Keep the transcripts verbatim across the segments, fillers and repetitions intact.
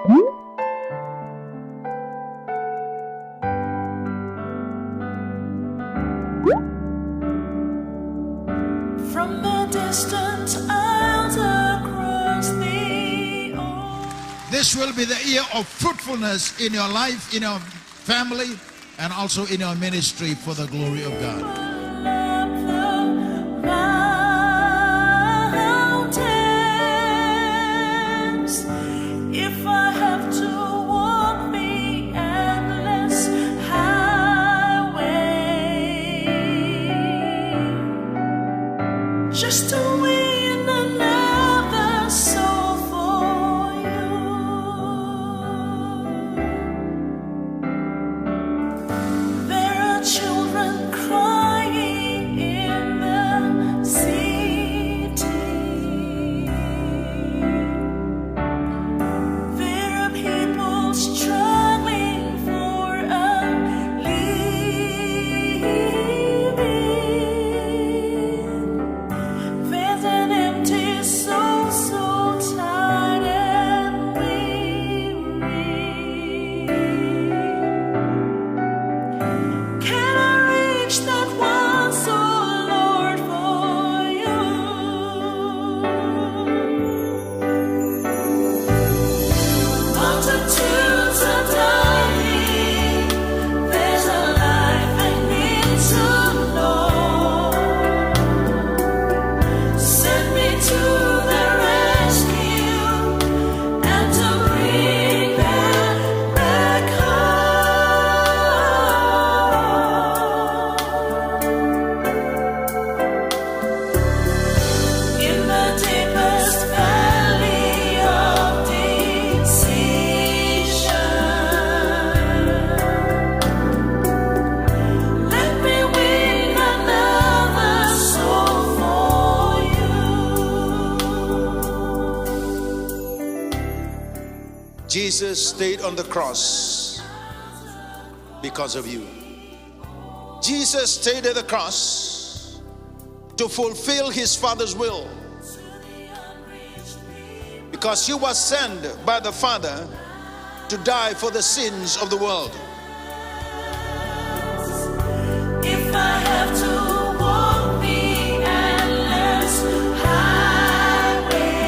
From the distant isles across the ocean. This will be the year of fruitfulness in your life, in your family, and also in your ministry for the glory of God. If I have to walk the endless highway, just to win another soul for you. There are children crying in the city. There are people struggling for a living. There's an empty soul, so tired and weary. Can I reach that one soul, Lord, for you? Multitudes are dying. There's a life I need to know. Send me to the rescue and to bring them back home. In the deepest valley of decision, let me win another soul for you. Jesus stayed on the cross because of you. Jesus stayed at the cross to fulfill his Father's will, because he was sent by the Father to die for the sins of the world. If I have to walk the endless highway,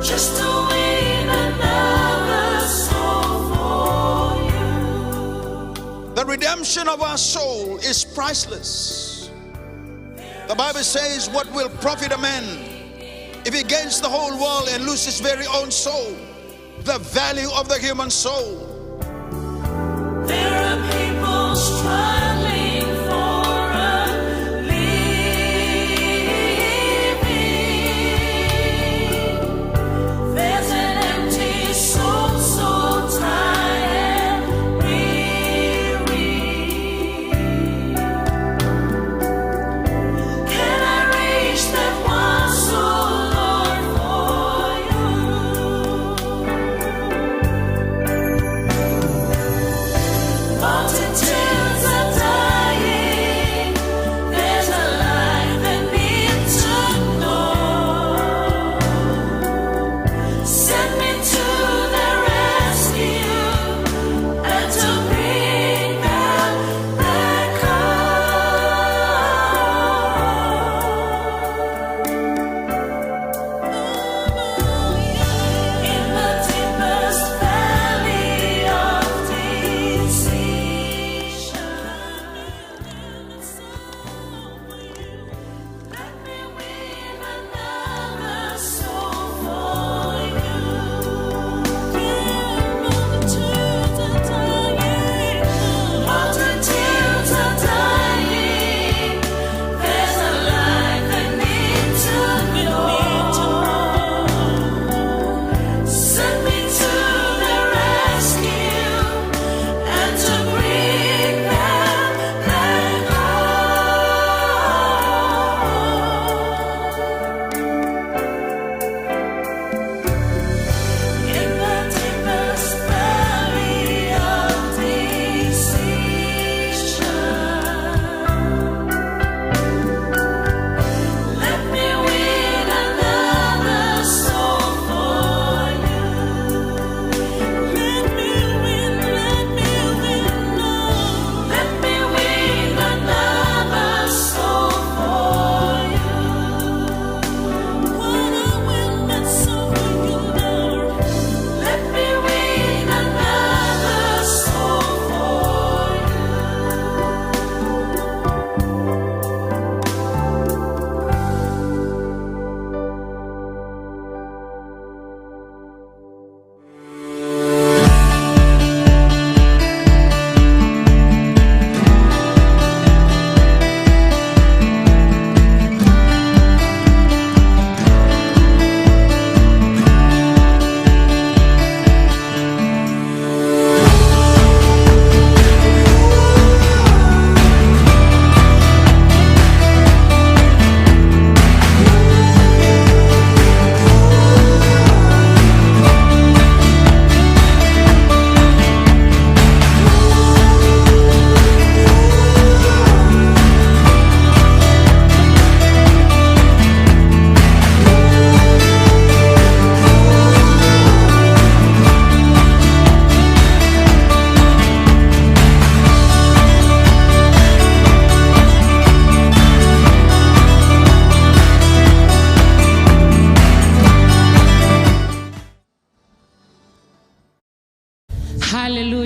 just to win another soul for you. The redemption of our soul is priceless. The Bible says, "What will profit a man if he gains the whole world and lose his very own soul?" The value of the human soul. There are people struggling for a living. There's an empty soul, so tired and weary. Can I reach that one soul, Lord, for you? Multitudes are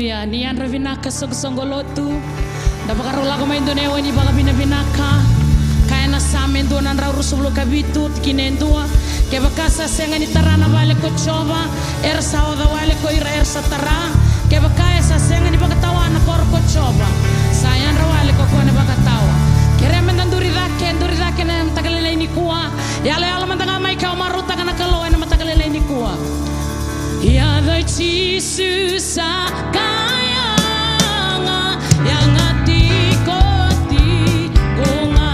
Ia, ni yadra vinaka soqosoqo lotu. Da vakarau lako mai dua na yawa ni vakavinavinaka. Kaya na Same dua na drau ruasagavulu ka vitu, tikina e dua. Kevaka sa sega ni tara na vale ko Jiova, era sa oca wale ko ira era sa tara. Kevaka e sa sega ni vakatawa na koro ko Jiova, sa yadra wale ko koya na vakatawa. Kerea meda duri cake, duri cake na mataka lailai nikua. Yaloyalo mada ga mai ka o marautaka na Kalou ena mataka lailai nikua. Yaca i Jisu sa ka yaga, yaga tiko tiko ga.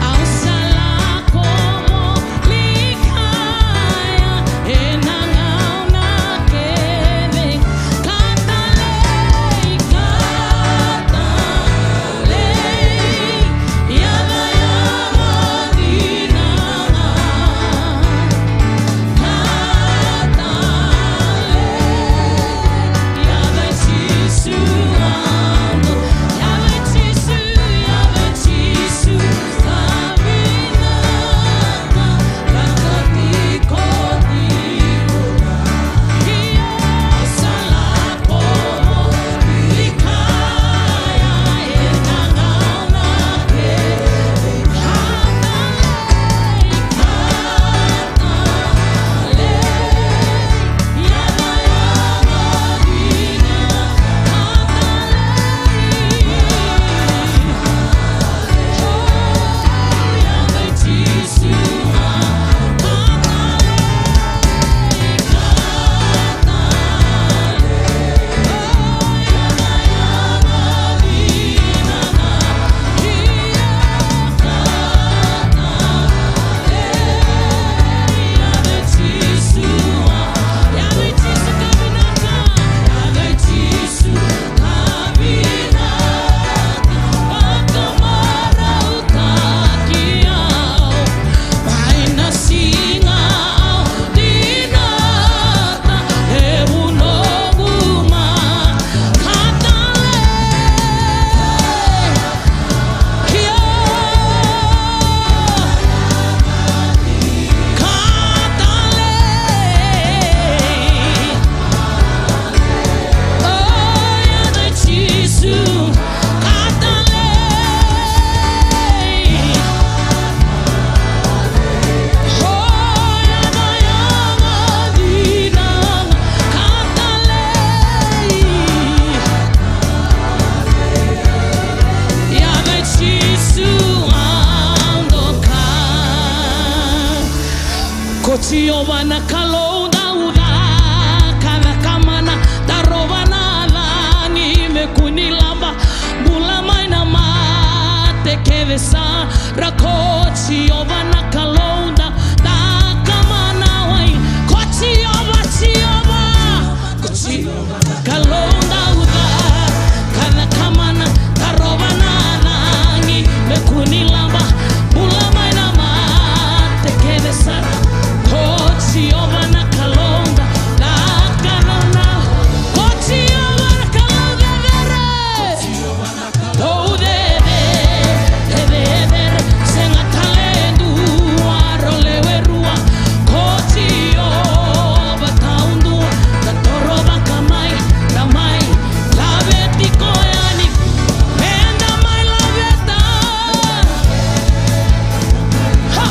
Au sa lako mo likaya ena gauna kece. Ka talei, ka talei. Ko Jiova na Kalou dauca, ka cakamana, tarova na cagi, me kua ni laba, bula mai na mate kece sara. Ko Jiova na Kalou dauca, cakamana wai. Ko Jiova, Jiova. Ko Jiova. Kalou dauca, ka cakamana, tarova na cagi, me kua ni laba, bula mai na mate kece sara. Ko Jiova na Kalou dauca, cakamana. Ko Jiova na Kalou cecere. Tou cecere, cecere, sega tale e dua, rau lewe rua. Ko Jiova taudua, da toro vaka mai, da mai laveti koya ni, meda mai laveta. Ha!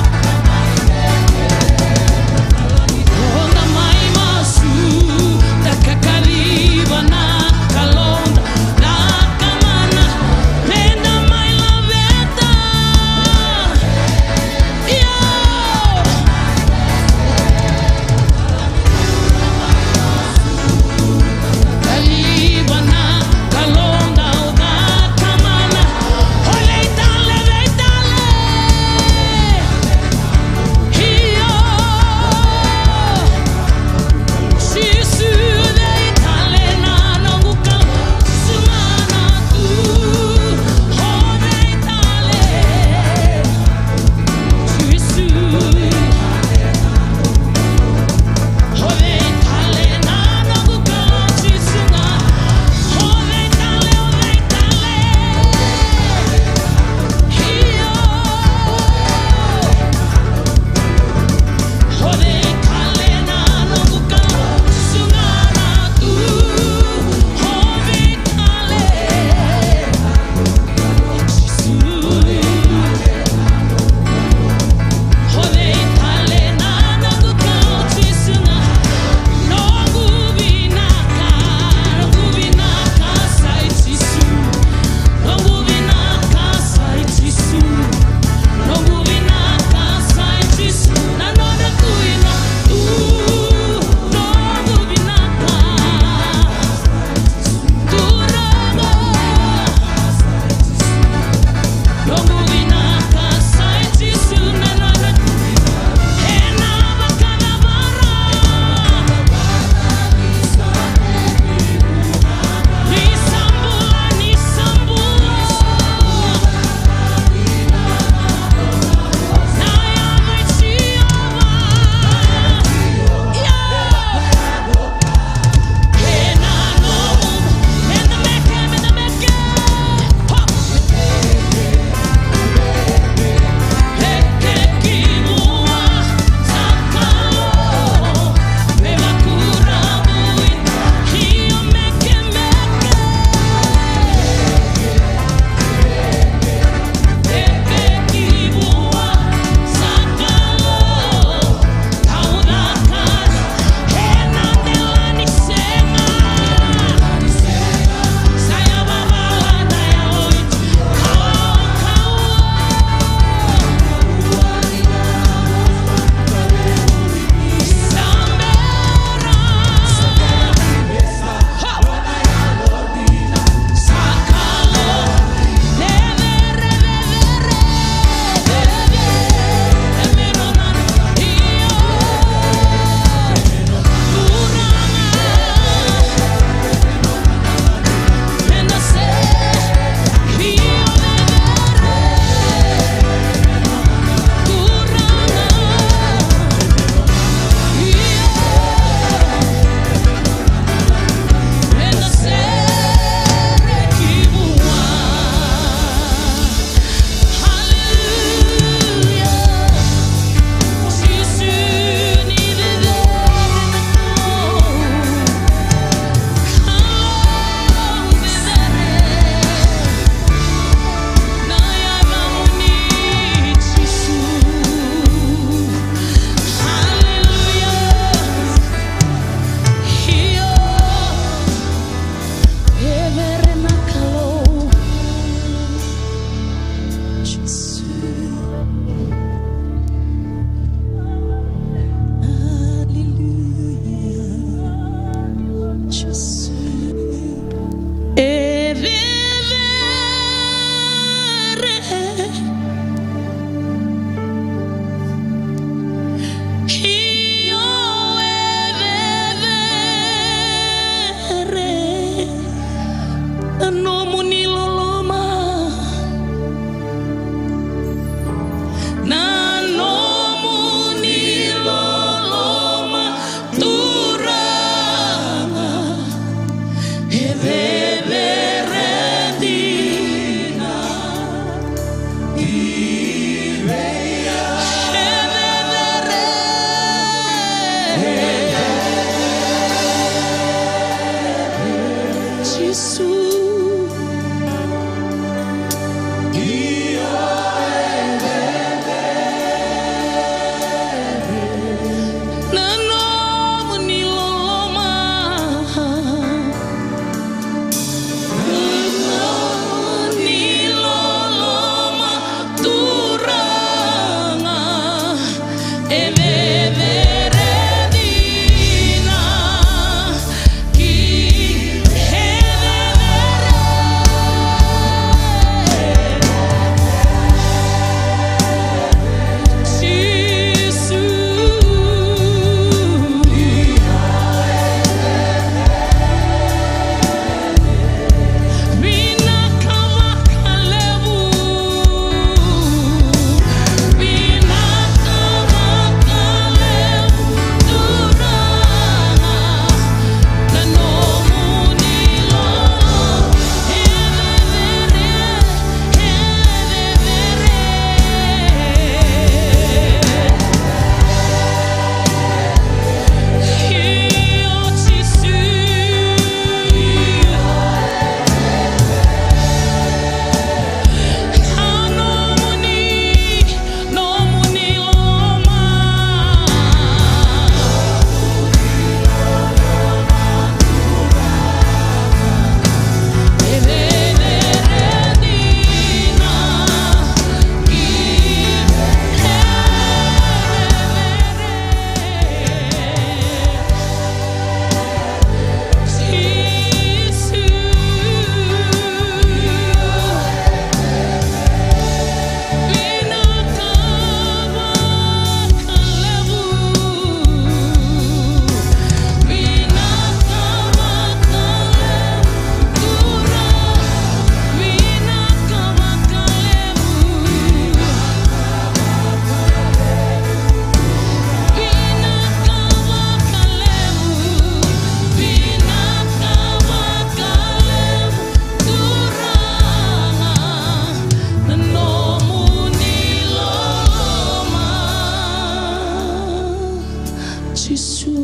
Jisu,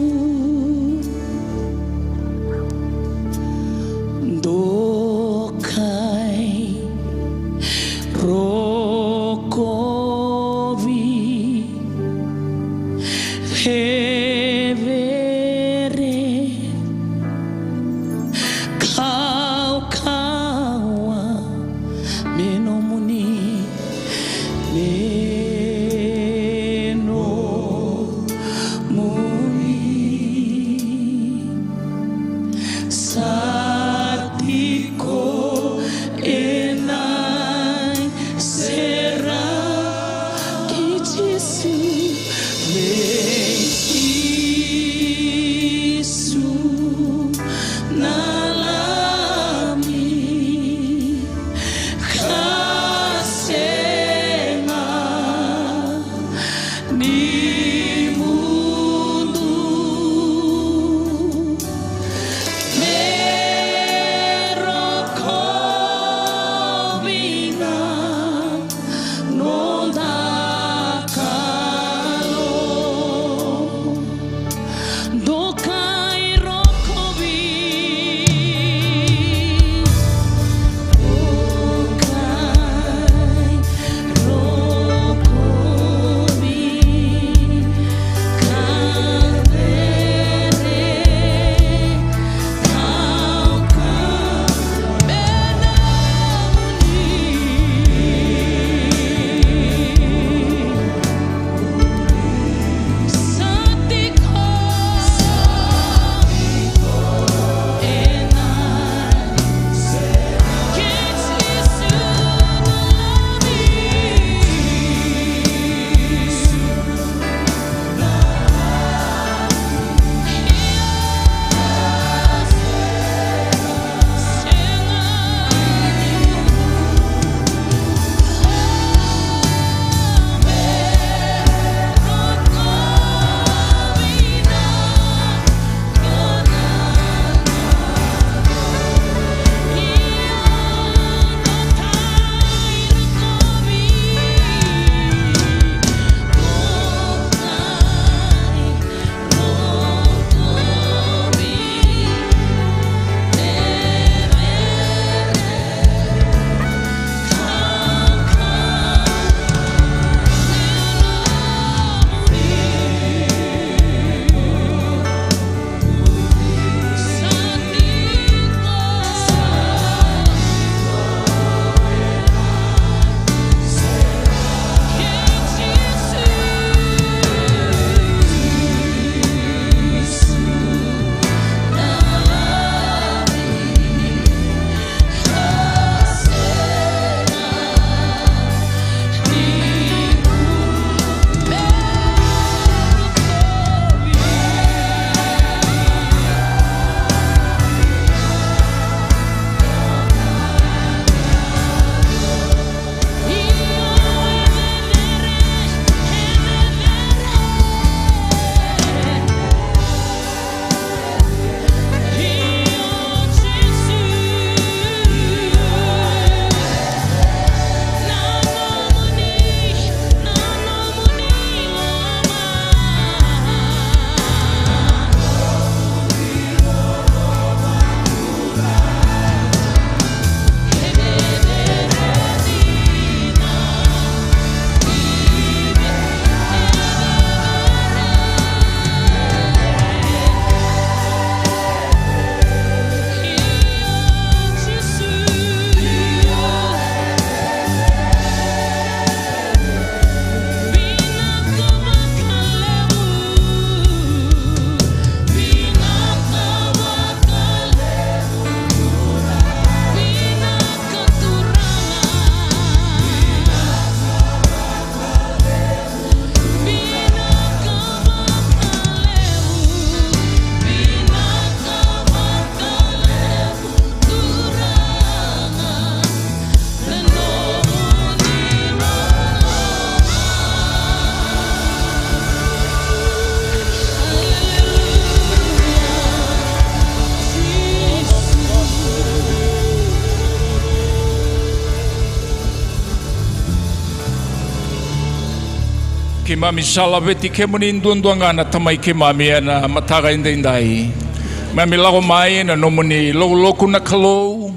dokai rokovi, revere, kaukauwa me nomuni, me nomuni. Sa tiko ena sere ki Jisu, vei Keimami sa laveti kemuni duadua ga na Tamai keimami ena mataka edaidai. Keimami lako mai ena nomuni lokuloku na Kalou,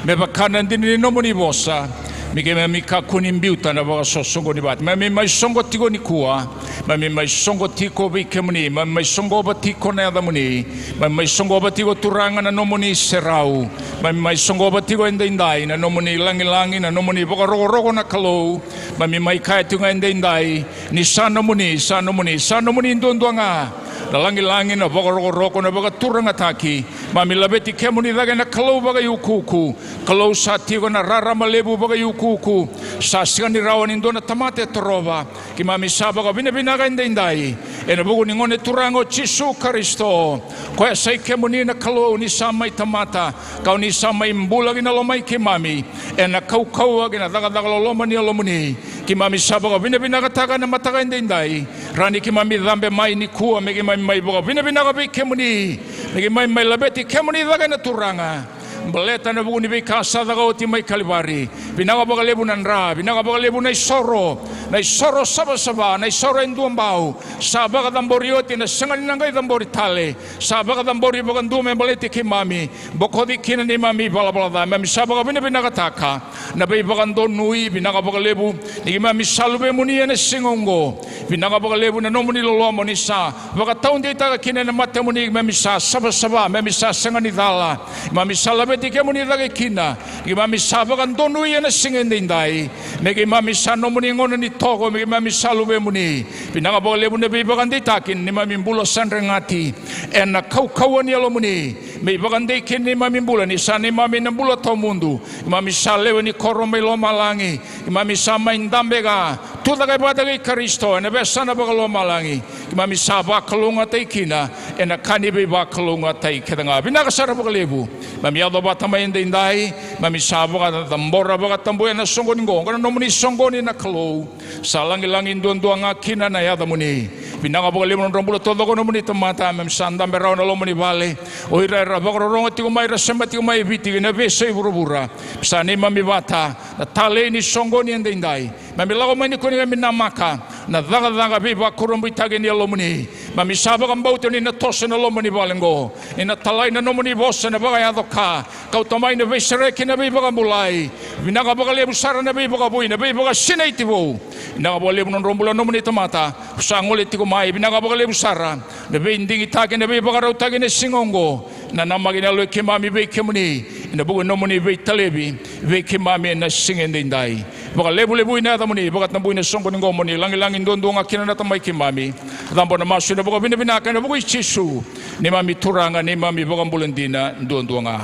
me vaka na dina ni nomuni vosa, me keimami kakua ni biuta na vakasosoqoni vata. Keimami mai soqo tiko nikua, keimami mai soqo tiko vei kemuni, keimami mai soqova tiko na yacamuni, keimami mai soqova tiko Turaga na nomuni serau, keimami mai soqova tiko edaidai na nomuni lagilagi, na nomuni vakarokoroko na Kalou. Keimami mai kaya tiko ga edaidai ni sa nomuni, sa nomuni, sa nomuni duadua ga na lagilagi, na vakarokoroko, na vakaturagataki. Keimami laveti kemuni cake na Kalou vakaiukuuku, Kalou sa tiko ena rarama levu vakaiukuuku, sa sega ni rawa ni dua na tamata e torova. Keimami sa vakavinavinaka edaidai ena vuku ni Gone Turaga o Jisu Karisito, koya sa i kemuni na Kalou ni sa mai tamata, ka o ni sa mai bula ki na loma i keimami ena kaukauwa kei na cakacaka loloma ni Yalomuni. Keimami sa vakavinavinakataka ena mataka edaidai, rawa ni keimami cabe mai nikua me keimami mai vakavinavinaka vei kemuni, me keimami mai laveti kemuni cake na Turaga, baleta na vuku ni veika sa caka oti mai Kalivari. Vinaka vakalevu na dra, vinaka vakalevu na isoro, na isoro savasava, na isoro e duabau, sa vakacabori oti, na sega ni na qai cabori tale, sa vakacabori vakadua me baleti keimami, bokoci kina neimami ivalavala ca. Keimami sa vakavinavinakataka na veivakadonui, vinaka vakalevu ni keimami sa luvemuni ena siga oqo. Vinaka vakalevu na nomuni loloma ni sa vakataudeitaka kina ena matemuni, keimami sa savasava, keimami sa sega ni cala, keimami sa laveti kemuni cake kina. Keimami sa vakadonui ena siga edaidai, me keimami sa nomuni gauna ni toko, me keimami sa luvemuni. Vinaka vakalevu na veivakadeitaki ni neimami bula sa dregati ena kaukauwa ni Yalomuni, me ivakadei kina neimami bula ni sa neimami na bula tawamudu. Keimami sa lewe ni koro mai lomalagi, keimami sa mai dabe ka tucake vata kei Karisito ena veiyasana vakalomalagi. Keimami sa vakalougatataki kina ena ka ni veivakalougatataki kece ga. Vinaka sara vakalevu. Keimami yaco vata mai edaidai, keimami sa vakacabora, vakatabuya na soqoni oqo, oqo na nomuni soqoni na Kalou. Sa lagilagi duadua ga kina na yacamuni. Vinaka vakalevu na nodra bula taucoko na nomuni tamata, keimami sa dabe rawa ena loma ni vale. O ira era vakarorogo tiko mai, era sema tiko mai e Viti kei na veiyasai vuravura, sa neimami vata na talei ni soqoni edaidai. Keimami lako mai nikua ni keimami namaka na cakacaka veivakurabuitaki ni Yalomuni. Keimami sa vakabauta ni na toso ena loma ni vale oqo, ni na talai na nomuni vosa ena vakayaco ka, kauta mai na veisereki, na veivakabulai. Vinaka vakalevu sara na veivakavoui, na veivakasinaiti vou. Vinaka vakalevu na nodra bula na nomuni tamata sa gole tiko mai. Vinaka vakalevu sara na veidigitaki, na veivakarautaki ena siga oqo. Na namaki na yalo i keimami vei kemuni ena vuku ni nomuni veitalevi vei keimami ena siga edaidai. Vakalevulevui na yacamuni, vakatabui na soqoni oqo, mo ni lagilagi duadua ga kina na Tamai keimami. Cabo na masu ena vakavinavinaka ena vuku i Jisu, neimami Turaga, neimami Vakabula dina duadua ga.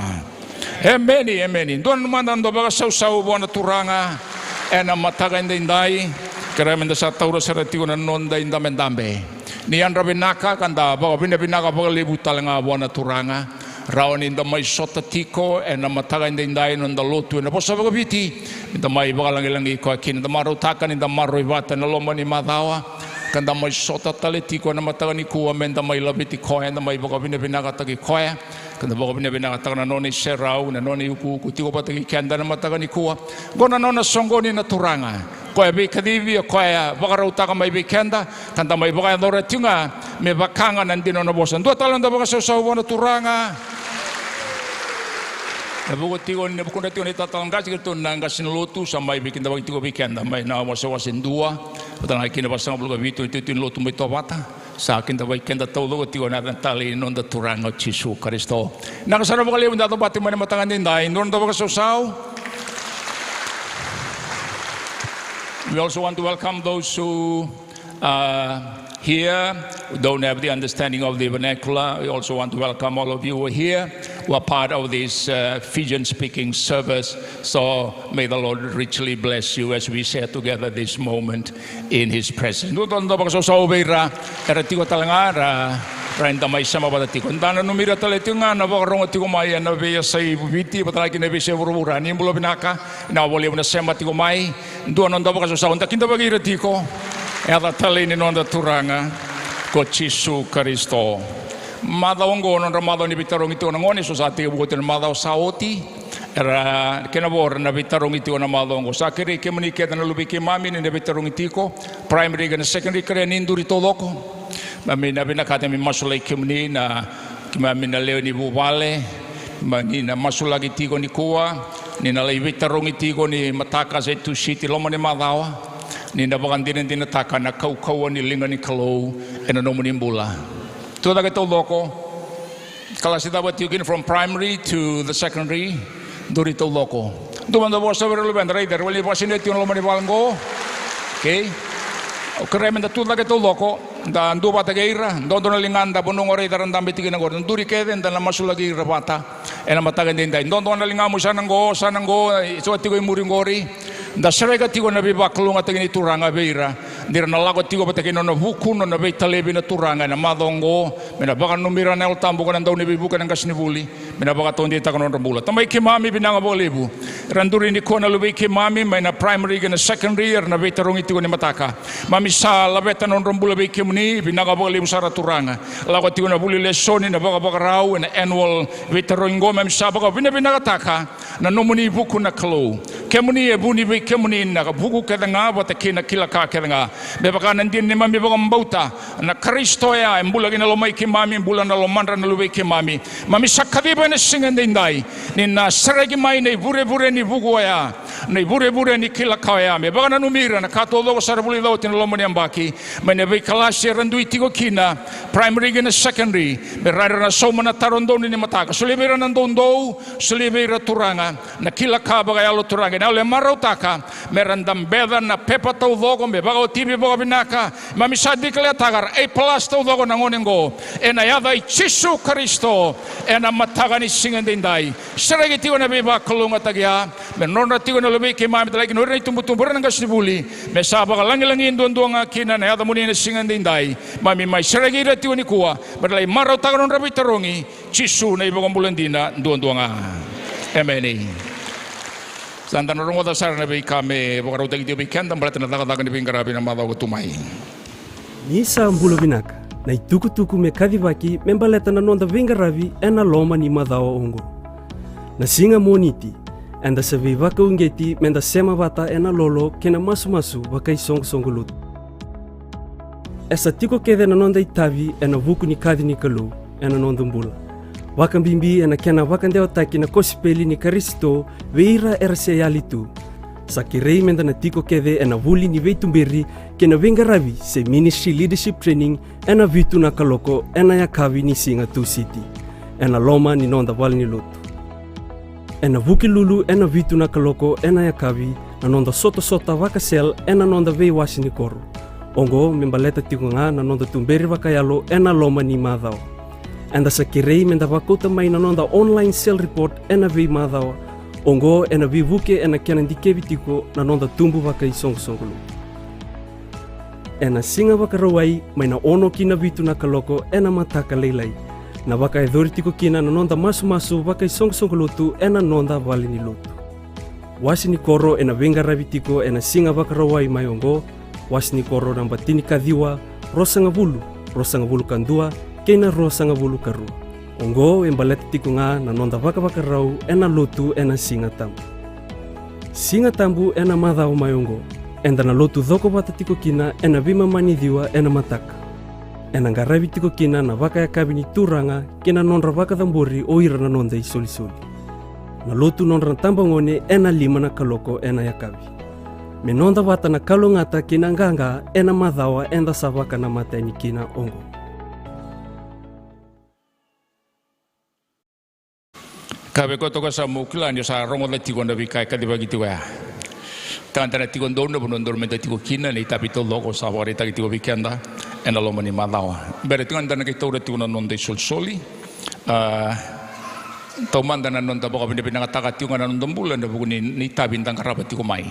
Emeni, emeni. Dua na mada dau vakasausau vua na Turaga ena mataka edaidai. Kerea meda sa taura sara tiko na noda idabedabe ni yadra vinaka ka da vakavinavinaka vakalevu tale ga vua na Turaga. Rawa ni da mai sota tiko ena mataka edaidai na noda lotu ena vosa vakaviti, ni da mai vakalagilagi koya kina, da marautaka ni da maroroi vata ena loma ni macawa, ka da mai sota tale tiko ena mataka nikua me da mai laveti koya, da mai vakavinavinakataki koya, ka da vakavinavinakataka na nona iserau, na nona iukuuku tiko vata kei keda ena mataka nikua. Oqo na nona soqoni na Turaga, koya veikacivi, o koya vakarautaka mai vei keda, ka da mai vakayacora tiko ga me vaka ga na dina ni nona vosa. Dua tale na noda vakasausau vua na Turaga. E vuku tiko ni, e vukudra tiko na italatala qase kei ratou na qase ni lotu sa mai veikidavaki tiko vei keda mai na wasewase dua, vata ga kina vasagavulu ka vitu na itutu ni lotu mai Tovata. Sa kidavaki keda taucoko tiko ena yaca talei ni noda Turaga o Jisu Karisito. Vinaka sara vakalevu da yaco vata mai na mataka edaidai. Dua na noda vakasausau. We also want to welcome those who are here, who don't have the understanding of the vernacular. We also want to welcome all of you who are here, who are part of this, uh, Fijian speaking service. So may the Lord richly bless you as we share together this moment in His presence. Dua na noda vakasausau vei ira era tiko tale ga, ra, ra eda mai sema vata tiko. Da nanumi ira tale tiko ga na vakarogo tiko mai ena veiyasai Viti vata kei na veiyasai vuravura. Ni bula vinaka, vinaka vakalevu na sema tiko mai. Dua na noda vakasausau, da kidavaki ira tiko ena yaca talei ni noda Turaga ko Jisu Karisito. Macawa oqo, nodra macawa ni veitarogi tiko na gone, so sa tekivu oti na macawa sa oti. Ra kena vo ra na veitarogi tiko na macawa oqo. Sa kerei kemuni kece na luvei keimami ni na veitarogi tiko, primary kei na secondary, kerea ni duri taucoko. Mami na vinakata me masulaki kemuni na keimami na lewe ni vuvale, ma ni na masulaki tiko nikua, ni na lai veitarogi tiko ni mataka se Tusiti loma ni macawa, ni na vakadinadinataka na kaukauwa ni liga ni Kalou ena nomuni bula. Tucake taucoko. Kalasi cava tiko kina from primary to the secondary, duri taucoko. Dua mada vosa vei ira luveda, raica era wali vakasinaiti tiko na loma ni vale qo. Okay. Au kerea meda tucake taucoko, da dua vata kei ira, dodonu na ligada, vanua qo raica era dabe tiko kina qori, da duri kece, da na masulaki ira vata ena mataka edaidai. Dodonu na ligamu, sa na qo, sa na qo, e so tiko i muri qori. Da sereka tiko na veivakalougatataki ni Turaga vei ira, ni ra na lako tiko vata kei na nona vuku, nona veitalevi na Turaga ena macawa oqo, me na vakananumi ira na Yalo Tabu, ko na dau ni veivuke na qasenivuli, me na vakataudeitaka na nodra bula. Tamai keimami, vinaka vakalevu. Era duri nikua na luvei keimami mai na primary kei na secondary, era na veitarogi tiko ni mataka. Mami sa laveta na nodra bula vei kemuni, vinaka vakalevu sara Turaga. Lako tiko na vuli lesoni, na vakavakarau ena annual veitarogi qo, mami sa vakavinavinakataka na nomuni vuku na Kalou. Kemuni e vuni vei kemuni na vuku kece ga vata kei na kila ka kece ga. Me vaka na dina ni mami vakabauta na Karisito oya e bula kina loma i keimami, bula na lomadra na luvei keimami. Mami sa kaciva ena siga edaidai ni na sereki mai na ivurevure ni vuku oya, na ivurevure ni kila ka oya, me vakananumi ira na ka taucoko sa ra vulica oti na loma ni yabaki, mai na veikalasi era dui tiko kina, primary kei na secondary, me ra, ra na sauma na taro donu ni mataka. Solia vei ira na doudou, solia vei ira Turaga na kila ka vakayalo Turaga, na yalo e marautaka me ra dabeca na pepa taucoko, me vakaotivi vakavinaka. Mami sa dikaleataka ra A plus taucoko na gone oqo ena yaca i Jisu Karisito ena mataka ni siga edaidai. Sereki tiko na veivakalougatataki ya, me nodra tiko na luvei keimami, talai kina o ira na itubutubu, o ira na qasenivuli, me sa vakalagilagi duadua ga kina na yacamuni na siga edaidai. Mami mai sereki ira tiko nikua, me ra lai marautaka na nodra veitarogi, Jisu na iVakabula dina duadua ga. Emeni. Sa da na rogoca sara na veika me vakarautaki tiko vei keda baleta na cakacaka ni veiqaravi na macawa ka tu mai. Ni sa bula vinaka, na itukutuku me kacivaki me baleta na noda veiqaravi ena loma ni macawa oqo. Na siga Moniti, eda sa veivakauqeti meda sema vata ena lolo kei na masumasu vakaisoqosoqo lotu. E sa tiko kece na noda itavi ena vuku ni kaci ni Kalou ena noda bula, vakabibi ena kena vakadewataki na kosipeli ni Karisito vei ira era se yali tu. Sa kerei meda na tiko kece ena vuli ni veituberi kei na veiqaravi se Ministry Leadership Training ena vitu na kaloko ena yakavi ni siga Tusiti, ena loma ni noda valenilotu. Ena Vukelulu ena vitu na kaloko ena yakavi na noda sotasota vaka-cell ena noda veiwase ni koro. Oqo me baleta tiko ga na noda tuberi vakayalo ena loma ni macawa. Eda sa kerei meda vakauta mai na noda online cell report ena veimacawa. Oqo ena veivuke ena kena dikevi tiko na noda tubu vakaisoqosoqo lotu. Ena Siga Vakarauwai mai na ono ki na vitu na kaloko ena mataka lailai, na vakayacori tiko kina na noda masumasu vakaisoqosoqo lotu ena noda valenilotu. Wase ni koro ena veiqaravi tiko ena Siga Vakarauwai mai oqo, wase ni koro naba tinikaciwa, ruasagavulu, ruasagavulu ka dua, kei na ruasagavulu ka rua. Oqo e baleta tiko ga na noda vakavakarau ena lotu ena Siga Tabu. Siga Tabu ena macawa mai oqo, eda na lotu cokovata tiko kina ena veimama ni ciwa ena mataka. Ena qaravi tiko kina na vakayakavi ni Turaga kei na nodra vakacabori o ira na noda isolisoli. Na lotu nodra na tabagone ena lima na kaloko ena yakavi. Me noda vata na kalougata kei na qaqa ena macawa eda sa vakanamata yani kina oqo. Ka vei koya toka sa mo kila ni o sa rogoca tiko na veika e kacivaki tiko ya. Tagada na tiko donu na vanua donu meda tiko kina, na itavi taucoko sa vakaraitaki tiko vei keda ena loma ni macawa. Bera tiko ga da na qai taura tiko na noda isolisoli. A, taumada na noda vakavinavinakataka tiko ga na noda bula ena vuku ni, ni itavi da qarava tiko mai.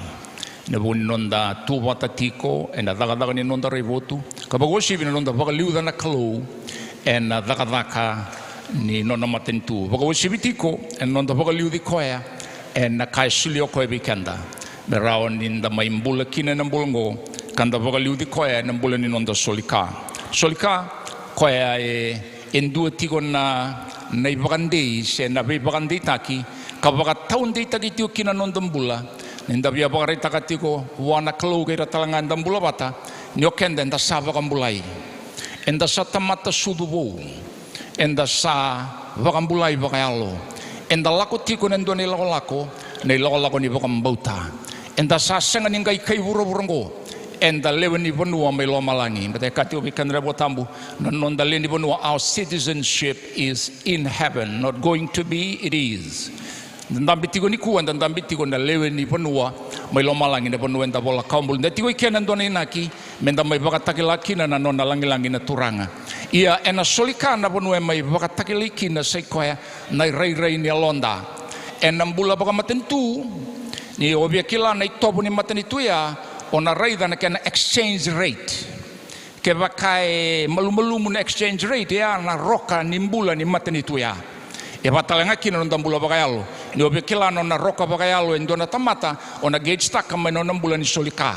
Ena vuku ni noda tu vata tiko ena cakacaka ni noda raivotu, ka vakauasivi na noda vakaliuca na Kalou ena cakacaka ni nona matanitu. Vakauasivi tiko ena noda vakaliuci koya ena ka e solia o koya vei keda, me rawa ni da mai bula kina ena bula oqo, ka da vakaliuci koya ena bula ni noda soli ka. Soli ka, koya e, e dua tiko na, na ivakadei se na veivakadeitaki a vakataudeitaki tiko kina na noda bula, ni da via vakaraitaka tiko vua na Kalou kei ira tale ga eda bula vata, ni o keda eda sa vakabulai. Eda sa tamata sucu vou. Eda sa vakabulai vakayalo. Eda lako tiko ena dua na ilakolako, na ilakolako ni vakabauta. Eda sa sega ni qai kai vuravura oqo. Eda lewe ni vanua mai lomalagi. Baleta e kaya tiko vei keda na iVola Tabu, na noda lewe ni vanua, our citizenship is in heaven, not going to be, it is. Da dabe tiko nikua, da dabe tiko na lewe ni vanua mai lomalagi, na vanua eda vola kawa bula. Da tiko i kea ena dua na inaki, meda mai vakatakila kina na nona lagilagi na Turaga. Ia ena soli ka na vanua e mai vakatakilai kina sa i koya na irairai ni yaloda. Ena bula vakamatanitu, ni o via kila na itovo ni matanitu ya, o na raica na kena exchange rate. Kevaka e malumalumu na exchange rate, ya na roka ni bula ni matanitu ya. E vaka tale ga kina na noda bula vakayalo. Ni o via kila na nona roka vakayalo e dua na tamata, o na gauge-taka mai na nona bula ni soli ka.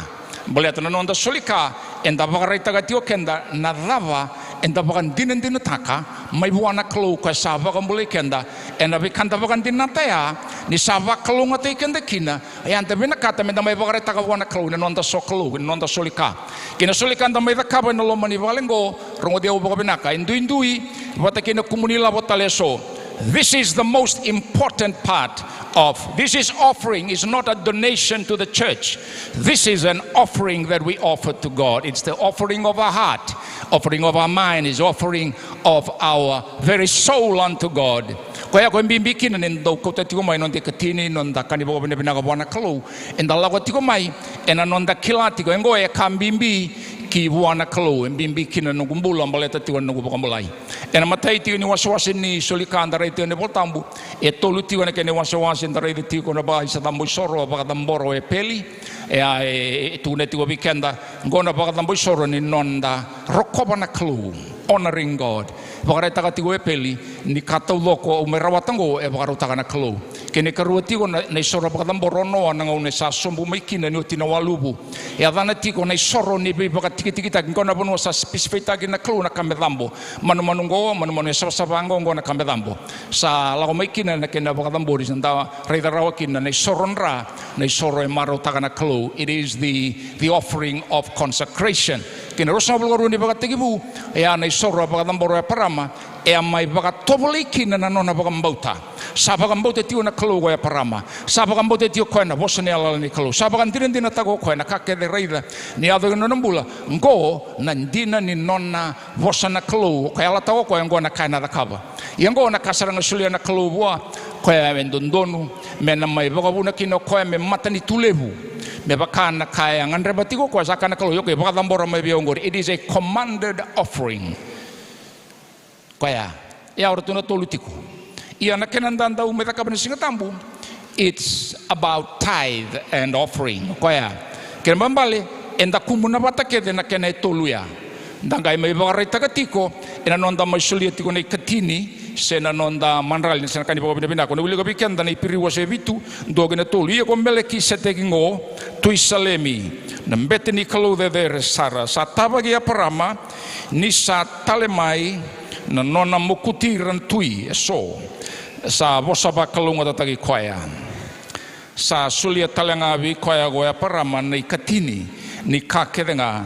Baleta na noda soli ka, eda vakaraitaka tiko o keda na cava eda vakadinadinataka mai vua na Kalou, koya sa vakabulai keda, ena veika da vakadinata ya, ni sa vakalougatataki keda kina, ia da vinakata meda mai vakaraitaka vua na Kalou na noda sokalou, na noda soli ka. Kei na soli ka da mai cakava ena loma ni vale oqo, rogoci au vakavinaka, e duidui vata kei na kumuni lavo tale eso. This is the most important part of, this is offering, is not a donation to the church. This is an offering that we offer to God. It's the offering of our heart, offering of our mind, is offering of our very soul unto God. Koya qo e bibi kina ni da dau kauta tiko mai noda ikatini, noda ka ni vakavinavinaka vua na Kalou. Eda lako tiko mai ena noda kila tiko e qo e ka bibi ki vua na Kalou, e bibi kina na noqu bula baleta tiko na noqu vakabulai. Ena imatai tiko ni wasewase ni soli ka da raica tiko ena iVola Tabu, e tolu tiko na kena iwasewase da raica tiko na vakaisacaboisoro, a vakacabora o Epeli. E a, e, e tukuna tiko vei keda qo na vakacabo isoro ni noda rokova na Kalou, honoring God. Vakaraitaka tiko o Epeli ni ka taucoko au mai rawata qo e vakarautaka na Kalou. Kei na ikarua tiko na, na isoro vakacabora o Noa na gauna e sa sobu mai kina ni oti na waluvu. E yacana tiko na isoro ni veivakatikitikitaki, qo na vanua sa specify-taki na Kalou na ka me cabo. Manumanu qo, manumanu e savasava qo, qo na ka me cabo. Sa lako mai kina na kena vakacabori, sa da raica rawa kina na isoro dra, na isoro e marautaka na Kalou. It is the, the offering of consecration. Kei na ruasagavulu ka rua ni Vakatekivu, e a na isoro a vakacabora o Eparama, e a mai vakatovolei kina na nona vakabauta. Sa vakabauta tiko na Kalou ko Eparama. Sa vakabauta tiko koya na vosa ni yalayala ni Kalou. Sa vakadinadinataka o koya na ka kece e raica ni yaco ena nona bula. Qo na dina ni nona vosa na Kalou, o koya yalataka o koya qo na ka ena cakava. Ia qo na ka sara ga e solia na Kalou vua, koya e dodonu me na mai vakavuna kina o koya me matanitu levu. Me vaka na ka e a gadreva tiko o koya, sa kaya na Kalou, okay, vakacabora mai vei au qori. It is a commanded offering. Koya. E a o ratou na tolu tiko. Ia na kena da dau mai cakava na Siga Tabu, it's about tithe and offering. Koya. Kena ibalebale, eda kumuna vata kece na kena e tolu ya. Da qai mai vakaraitaka tiko ena noda mai solia tiko na ikatini, se na noda madrali, se na ka ni vakavinavinaka. Au na wilika vei keda na Iperiu wase vitu, dua ki na tolu. Ia ko Melekiseteki qo, tui Salemi, na bete ni Kalou cecere sara, sa tavaki Eparama, ni sa tale mai na nona mokuti ira na tui eso, sa vosa vakalougatataki koya. Sa solia tale ga vei koya ko Eparama na ikatini ni ka kece ga.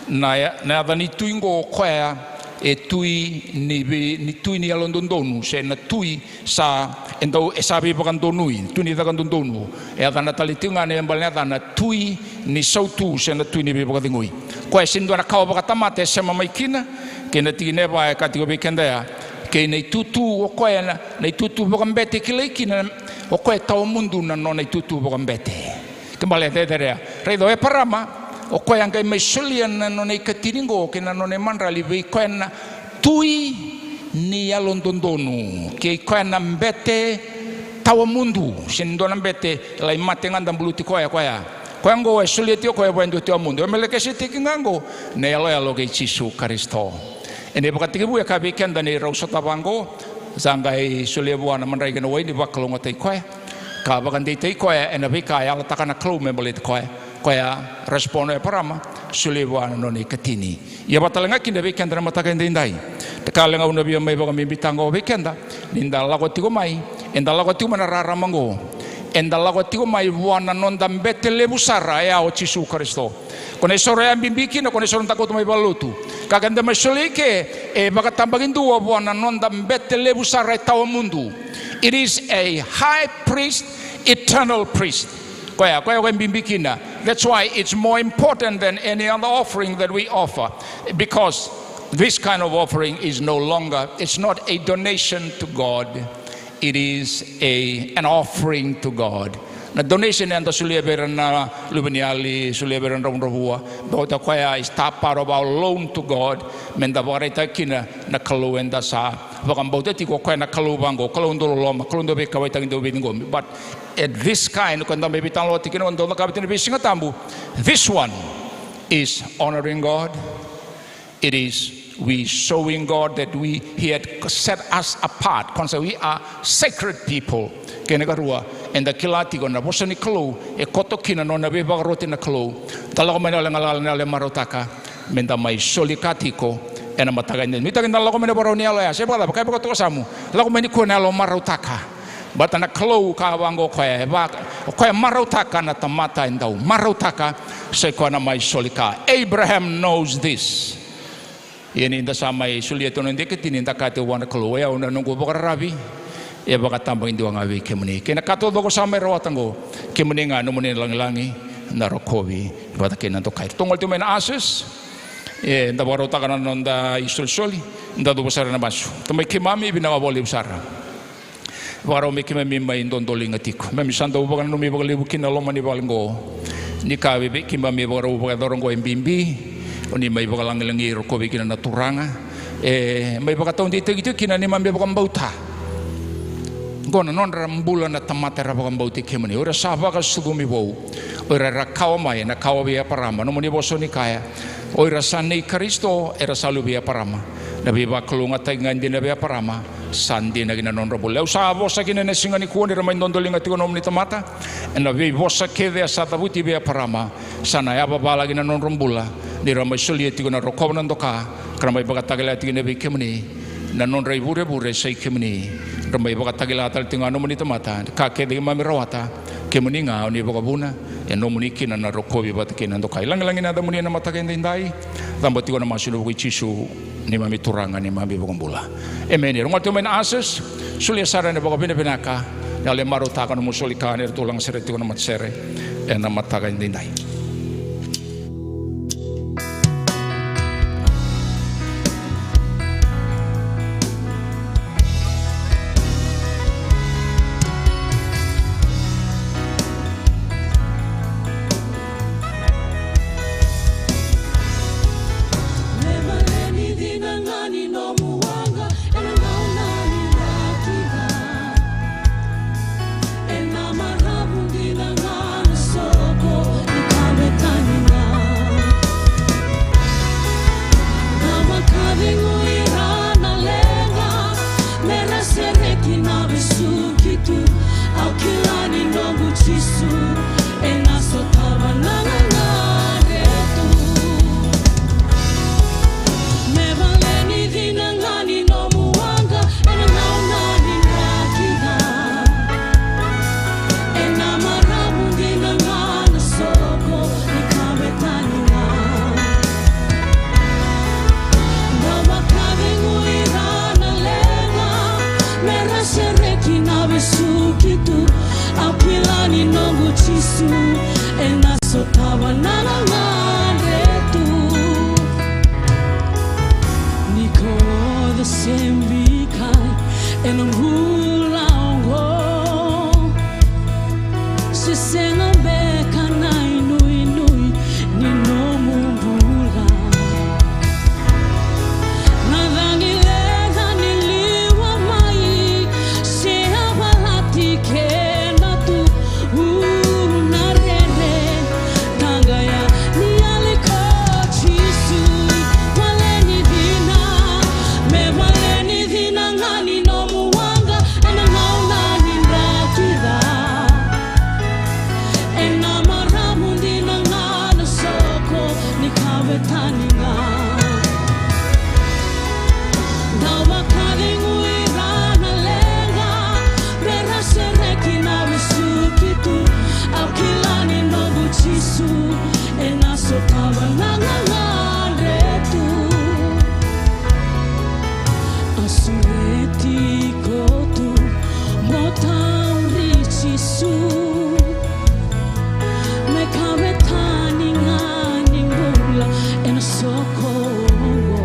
Na ya-, na yaca ni tui qo o koya e tui ni vei-, ni tui ni yalododonu, se na tui sa, e dau, e sa veivakadonui, tui ni caka dodonu. E yacana tale tiko ga na ibalebale na yacana tui ni sautu se na tui ni veivakacegui. Koya e sega ni dua na kawa vakatamata e sema mai kina, kei na tikina e va e kaya tiko vei keda ya, kei na itutu o koya na, na itutu vakabete e kilai kina, o koya e tawamudu na nona itutu vakabete. Kena ibalebale e cecere ya. Raica o Eparama, o koya qai mai solia na nona ikatini qo, kei na nona imadrali vei koya na tui ni yalododonu, kei koya na bete tawamudu, sega ni dua na bete lai mate ga da buluti koya, koya. Koya qo e solia tiko koya vua e dua e tawamudu. O Melekiseteki ga qo na iyaloyalo kei Jisu Karisito. Ena iVakatekivu e kaya vei keda ni rau sotava qo, sa qai solia vua na madrai kei na waini, vakalougatataki koya, ka vakadeitaki koya ena veika e yalataka na Kalou me baleti koya. Koya respond o Eparama, solia vua na nona ikatini. Ia vaka tale ga kina vei keda na mataka edaidai. Na ka levu ga au na via mai vakabibitaka qo vei keda, ni da lako tiko mai Eda lako tiko mai na rarama oqo. Eda lako tiko mai vua na noda bete levu sara, e a o Jisu Karisito. Ko na isoro ya bibi kina, ko na isoro da kauta mai valenilotu. Ka keda mai solia i ke, e vakatabakidua vua na noda bete levu sara e tawamudu. It is a high priest, eternal priest. Koya, koya, koya e bibi kina. That's why it's more important than any other offering that we offer. Because this kind of offering is no longer, it's not a donation to God. It is a, an offering to God. Na donation eda solia vei ira na luveniyali, solia vei ira na dravudravua. Baleta koya is that part of our loan to God. Meda vakaraitaka kina na Kalou eda sa vakabauta tiko, o koya na Kalou vaqo, Kalou dau loloma, Kalou dau veikauwaitaki, dau veiciqomi. But at this kind, ko da mai veitalanoataka kina, dau cakava tiko ena veisigatabu. This one is honoring God. It is we showing God that we, He had set us apart. Ko na sa, we are sacred people. Kena ikarua, eda kila tiko na vosa ni Kalou, e koto kina na nona veivakaroti na Kalou. Da lako mai na yalo e galala, na yalo e marautaka, meda mai soli ka tiko ena mataka edaidai. Nuitaki da lako mai na ivakarau ni yalo ya, se vakacava, ka e vakatokasamu, lako mai nikua na yalo marautaka. Baleta na Kalou ka vaqo o koya, e va, o koya marautaka na tamata e dau marautaka, sai koya na mai soli ka. Abraham knows this. Ia ni da sa mai solia tu na noda ikatini, da kaya tiko vua na Kalou, o yau na noqu vakararavi e vakatabakidua ga vei kemuni. Kei na ka taucoko sa mai rawata oqo, kemuni ga, nomuni na lagilagi, na rokovi vata kei na dokai. Ratou gole tiko mai na ushers. Eda vakarautaka na noda isolisoli, da cuva sara ena masu. Tamai keimami, vinaka vakalevu sara. Vakarau me keimami mai dodoliga tiko. Keimami sa dau vakananumi vakalevu kina na loma ni vale oqo. Ni ka vei keimami vakarau vakayacora oqo e bibi. O ni mai vakalagilagi, rokovi kina na Turaga. E mai vakataudeitaki tiko kina neimami vakabauta. Oqo na nodra bula na tamata era vakabauti kemuni. O ira sa vakasucumi vou. O ira era kawa mai, na kawa vei Eparama. Nomuni vosa ni kaya, o ira sa nei Karisito, era sa luve i Eparama. Na veivakalougatataki ga dina vei Eparama sa dina ki na nodra bula. Au sa vosa kina ena siga nikua, ni ra mai dodoliga tiko na nomuni tamata, ena veivosa kece a sa cavuti vei Eparama, sa na yavavala ki na nodra bula, ni ra mai solia tiko na rokova na doka, ka ra mai vakatakila tiko kina vei kemuni na nodra ivurevure, sai kemuni. Ra mai vakatakila tale tiko ga na nomuni tamata, ka kece keimami rawata, kemuni ga o ni vakavuna, e nomuni kina na rokovi vata kei na dokai. Lagilagi na yacamuni ena mataka edaidai. Caba tiko na masu ena vuku i Jisu, neimami Turaga, neimami iVakabula. Emeni. Rogoca tiko mai na ushers, solia sara na vakavinavinaka, na yalo e marautaka, nomu soli ka, ni ratou lagasere tiko na matasere ena mataka edaidai. Ena maravu dina ga na soko ni kavetani ga. Na vakacegui ira na leqa me ra sereki na vesuki tu. Au kila ni noqu Jisu ena sotava na gagadre tu. Me vale ni cina ga ni nomu waqa ena gauna ni draki ga. Ena maravu dina ga na soko ni kavetani ga. Dau vakacegui ira na leqa me ra sereki na vesuki tu. Au kila ni noqu Jisu ena sotava na gagadre tu. Ni ko oca se bikai ena bula oqo, se sega beka na inuinui ni nomu bula. Na cagi leqa ni liwa mai se a valati keda tu. Uru na rere, taqaya ni Sureti iko tu mo tauri Jisu. Me kavetani ga ni bula ena soko oqo.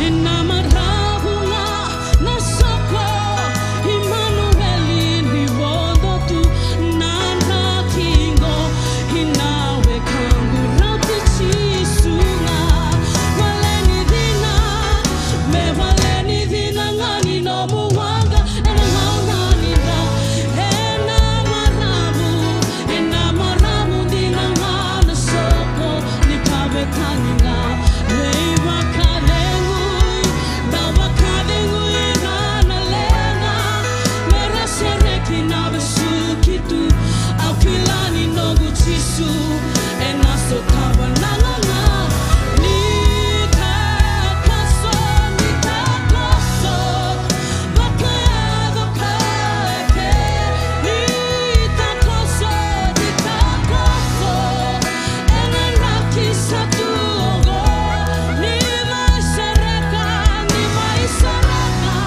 Ena maravu ga na soko, Imanueli ni vodo tu na draki qo. Ina wekaqu, rauti Jisu ga. Vale ni cina, me vale ni cina ga ni nomu waqa ena gauna ni dra. Ena maravu, ena maravu dina ga na soko, ni kavetani ga. Veivakacegui, dau vakacegui ira na leqa, me ra sereki na vesuki tu. Au kila ni noqu Jisu ena sotava na gaga. Ni takoso, ni takoso, vakayaco ka eke. Ni takoso, ni takoso, ena draki sa tu oqo. Ni mai sereka, ni mai sereka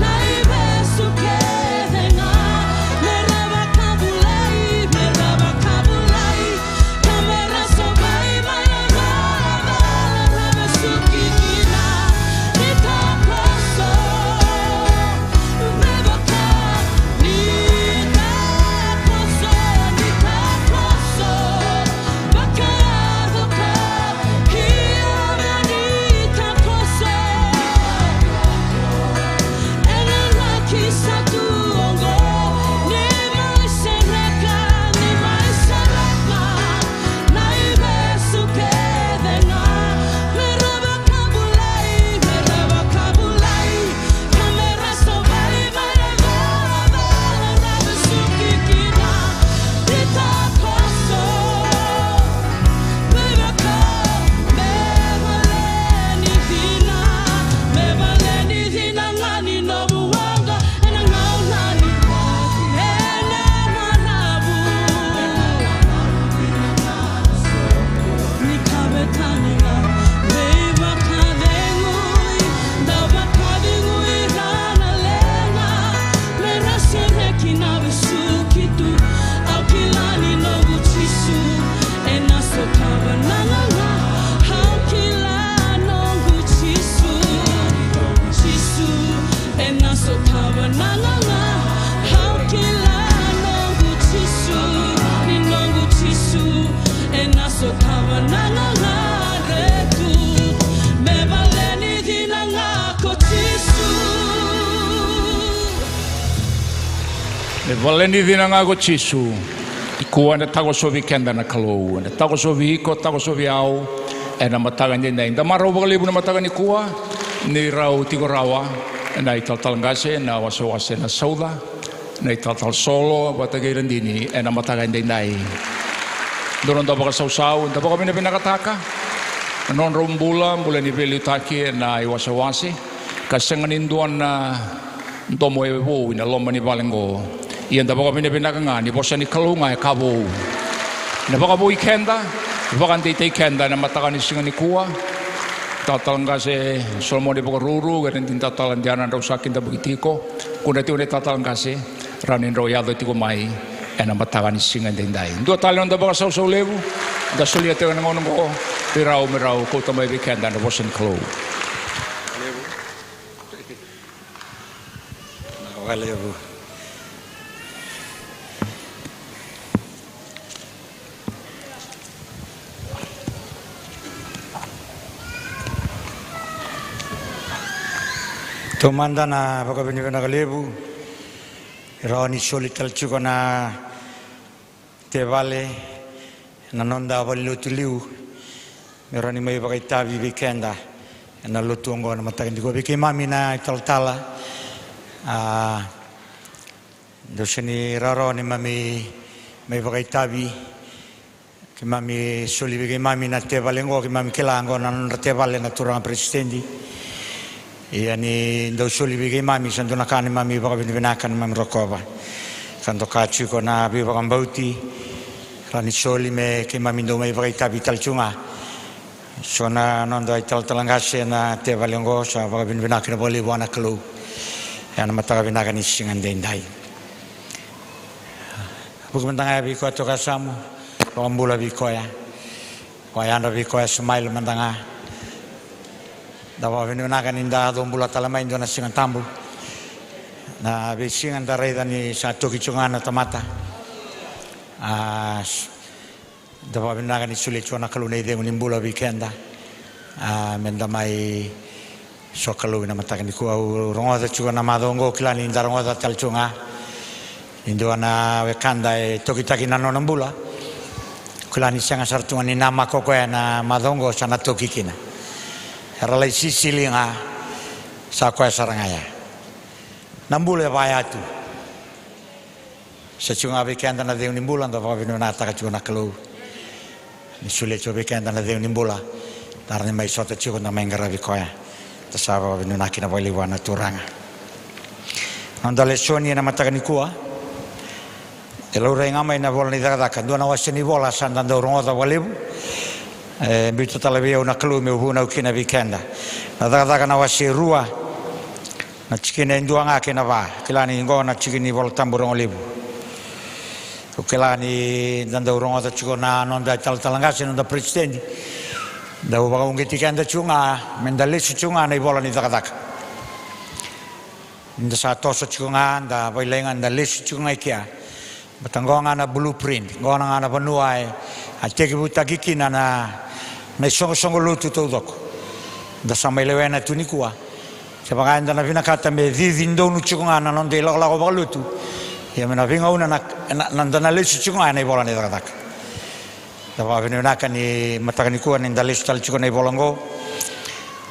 na ivesu kece ga. Me ra vakabulai, me ra vakabulai. Ka me ra sovai mai na cala, cala ra vesuki kina. Ni takoso, me vaka, ni takoso, ni takoso, vakayaco ka, ia me ni takoso. Ena draki sa tu oqo, ni mai sereka, ni mai sereka na ivesu kece ga. Me ra vakabulai, me ra vakabulai. Ka me ra sovai mai na cala, cala ra vesuki kina. Ni takoso, me vaka, me vale ni cina, me vale ni cina ga ni nomu waqa ena gauna ni, ena maravu. Ni kavetani ga, veivakacegui, dau vakacegui ira na leqa, me ra sereki na vesuki tu. Au kila ni noqu Jisu ena sotava na gaga. Au kila noqu Jisu, Jisu ena sotava na gaga. Au kila noqu Jisu, ni noqu Jisu ena sotava na gaga. Retu, me vale ni cina ga ko Jisu. Me vale ni cina ga ko Jisu. Nikua ena takosovi keda na Kalou, ena takosovi iko, takosovi au ena mataka edaidai. Da marau vakalevu na mataka nikua ni rau tiko rawa na italatala qase, na wasewase na Sauca, na italatala Solo vata kei Radini ena mataka edaidai. Dua na noda vakasausau, da vakavinavinakataka na nodrau bula, bula ni veiliutaki ena iwasewase, ka sega ni dua na domo e vou ina loma ni vale oqo. Ia da vakavinavinaka ga ni vosa ni Kalou ga e ka vou. Na vakavoui keda, vakadeitaki keda ena mataka ni siga nikua. Talatala qase Solomoni Vakaruru, kei Radini Talatala Diana, drau sa kidavaki tiko. Kua na tiko na italatala qase, rawa ni drau yaco tiko mai ena mataka ni siga edaidai. Dua tale na noda vakasausau levu, da solia tiko na gauna oqo vei rau me rau kauta mai vei keda na vosa ni Kalou. Vinaka vakalevu. Taumada na vakavinavinaka levu e rawa ni soli tale tiko na tevale ena noda valenilotu liu, me rawa ni mai vakaitavi vei keda ena lotu oqo ena mataka nikua. Vei keimami na italatala, a, dou sega ni rawarawa ni mami mai vakaitavi. Keimami soli vei keimami na tevale oqo, keimami kila oqo na nodra tevale na turaga peresitedi. Ia ni dau soli vei keimami, sa dua na ka neimami vakavinavinaka, neimami rokova. Sa doka tiko na veivakabauti, rawa ni soli me keimami dau mai vakaitavi tale tu ga. So na noda italatala qase ena tevali oqo, sa vakavinavinaka vakalevu vua na Kalou ena mataka vinaka ni siga edaidai. Vuki mada ga vei koya toka yasamu, vakabula vei koya. Koya yadra vei koya, smile mada ga. Da vakavinavinaka ni da yaco bula tale mai e dua na Siga Tabu. Na veisiga da raica ni sa toki tiko ga na tamata. A, s-, da vakavinavinaka ni solia tiko na Kalou na icegu ni bula vei keda. A, meda mai sokalou ena mataka nikua. Au rogoca tiko na macawa oqo, kila ni da rogoca tale tiko ga. E dua na wekada e tokitaki na nona bula. Kila ni sega sara tu ga ni namaka o koya na macawa oqo sa na toki kina. Era lai sisili ga, sa koya sara ga ya. Na bula e vaya tu. Sa tiko ga vei keda na cegu ni bula, da vakavinavinakataka tiko na Kalou. Ni solia tiko vei keda na cegu ni bula, da rawa ni mai sota tiko, da mai qaravi koya. Da sa vakavinavinaka kina vakalevu vua na Turaga. Noda lesoni ena mataka nikua e laurai ga mai na ivola ni Cakacaka, dua na wase ni ivola sa da dau rogoca vakalevu. E biuta tale vei au na Kalou meu vunau kina vei keda. Na Cakacaka na wase e rua, na tikina e dua ga kei na va. Kila ni qo na tiki ni Vola Tabu rogo levu. Au kila ni da dau rogoca tiko na noda italatala qase, noda peresitedi. Dau vakauqeti keda tiko ga meda lesu tiko ga na ivola ni Cakacaka. Ni da sa toso tiko ga, da vailai ga, da lesu tiko ga i kea. Baleta qo ga na blueprint, qo ga na vanua e a tekivutaki kina na, na isoqosoqo lotu taucoko. Da sa mai lewena tu nikua. Kevaka eda na vinakata me cici donu tiko ga na noda ilakolako vakalotu, ia me na veigauna na, na, na, da na lesu tiko ga ena ivola ni Cakacaka. Da vakavinavinaka ni mataka nikua ni da lesu tale tiko na ivola oqo.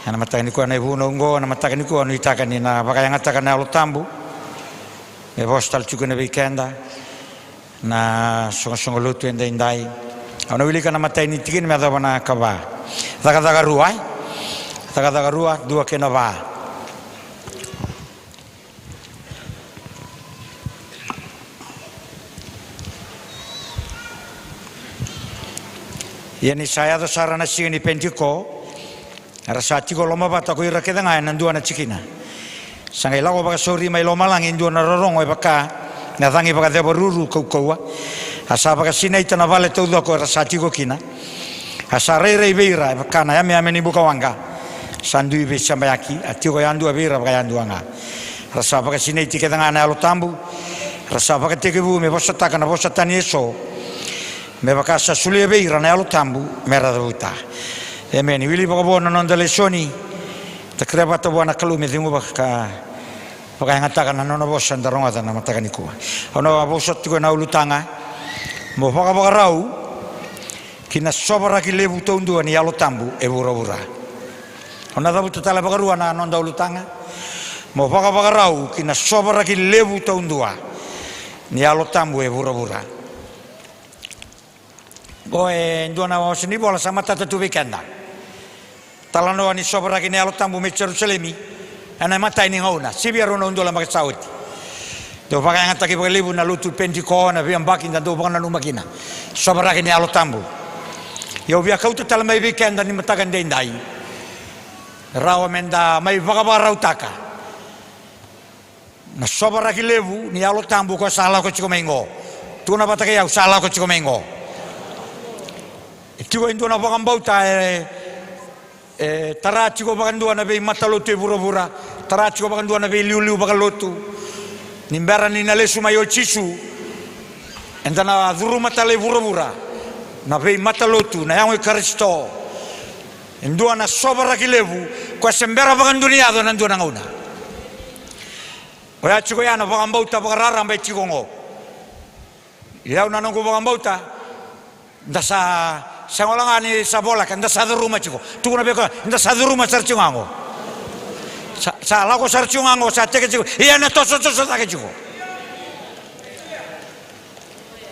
Ena mataka nikua na ivunau oqo, ena mataka nikua nuitaka ni na vakayagataka na Yalo Tabu me vosa tale tiko kina vei keda. Na soqosoqo lotu edaidai. Au na wilika na imatai ni tikina me yacova na ka va. Cakacaka rua, e? Cakacaka rua, dua kei na va. Ia ni sa yaco sara na siga ni Penitiko, era sa tiko lomavata ko ira kece ga ena dua na tikina. Sa qai lako vakasauri mai lomalagi e dua na rorogo e vaka na cagi vakacevaruru kaukauwa. A sa vakasinaita na vale taucoko era sa tiko kina. A sa rairai vei ira e vaka na yameyame ni bukawaqa. Sa dui veisabayaki, a tiko yadua vei ira vakayadua ga. Ra sa vakasinaiti kece ga na Yalo Tabu. Ra sa vakatekivu me vosataka na vosa tani eso. Me vaka sa solia vei ira na Yalo Tabu me ra cavuta. Emeni. Wili vakavo na noda lesoni. Da kerea vata vua na Kalou me ceguva ka vakayagataka na nona vosa da rogoca na mataka nikua. Au na vosota tiko ena ulutaga: Mo vakavakarau ki na sovaraki levu taudua ni Yalo Tabu e vuravura. Au na cavuta tale vakarua na noda ulutaga: Mo vakavakarau ki na sovaraki levu taudua ni Yalo Tabu e vuravura. Qo e dua na wase ni vola sa matata tu vei keda. Talanoa ni sovaraki ni Yalo Tabu mai Jerusalemi ena imatai ni gauna, sivia rua na udolu na yabaki sa oti. Dau vakayagataki vakalevu na lotu Penitiko, na veiyabaki da dau vakananuma kina. Sovaraki ni Yalo Tabu. Ia au via kauta tale mai vei keda ni mataka edaidai, rawa meda mai vakavakarautaka na sovaraki levu ni Yalo Tabu ko sa lako tiko mai qo. Tukuna vata kei au, sa lako tiko mai qo. E tiko e dua na vakabauta e, e tara tiko vakadua na veimatalotu e vuravura, tara tiko vakadua na veiliuliu vakalotu. Ni bera ni na lesu mai o Jisu, eda na curuma tale e vuravura na veimatalotu, na yago i Karisito. E dua na sovaraki levu koya se bera vakadua ni yaco ena dua na gauna. Oya tiko ya na vakabauta vakararaba e tiko oqo. Ia au na noqu vakabauta, da sa, sega wale ga ni sa voleka, da sa curuma tiko. Tukuna vei koya, da sa curuma sara tiko ga qo. Sa, sa lako sara tiko ga qo, sa teke tiko. Ia na tosotoso cake tiko.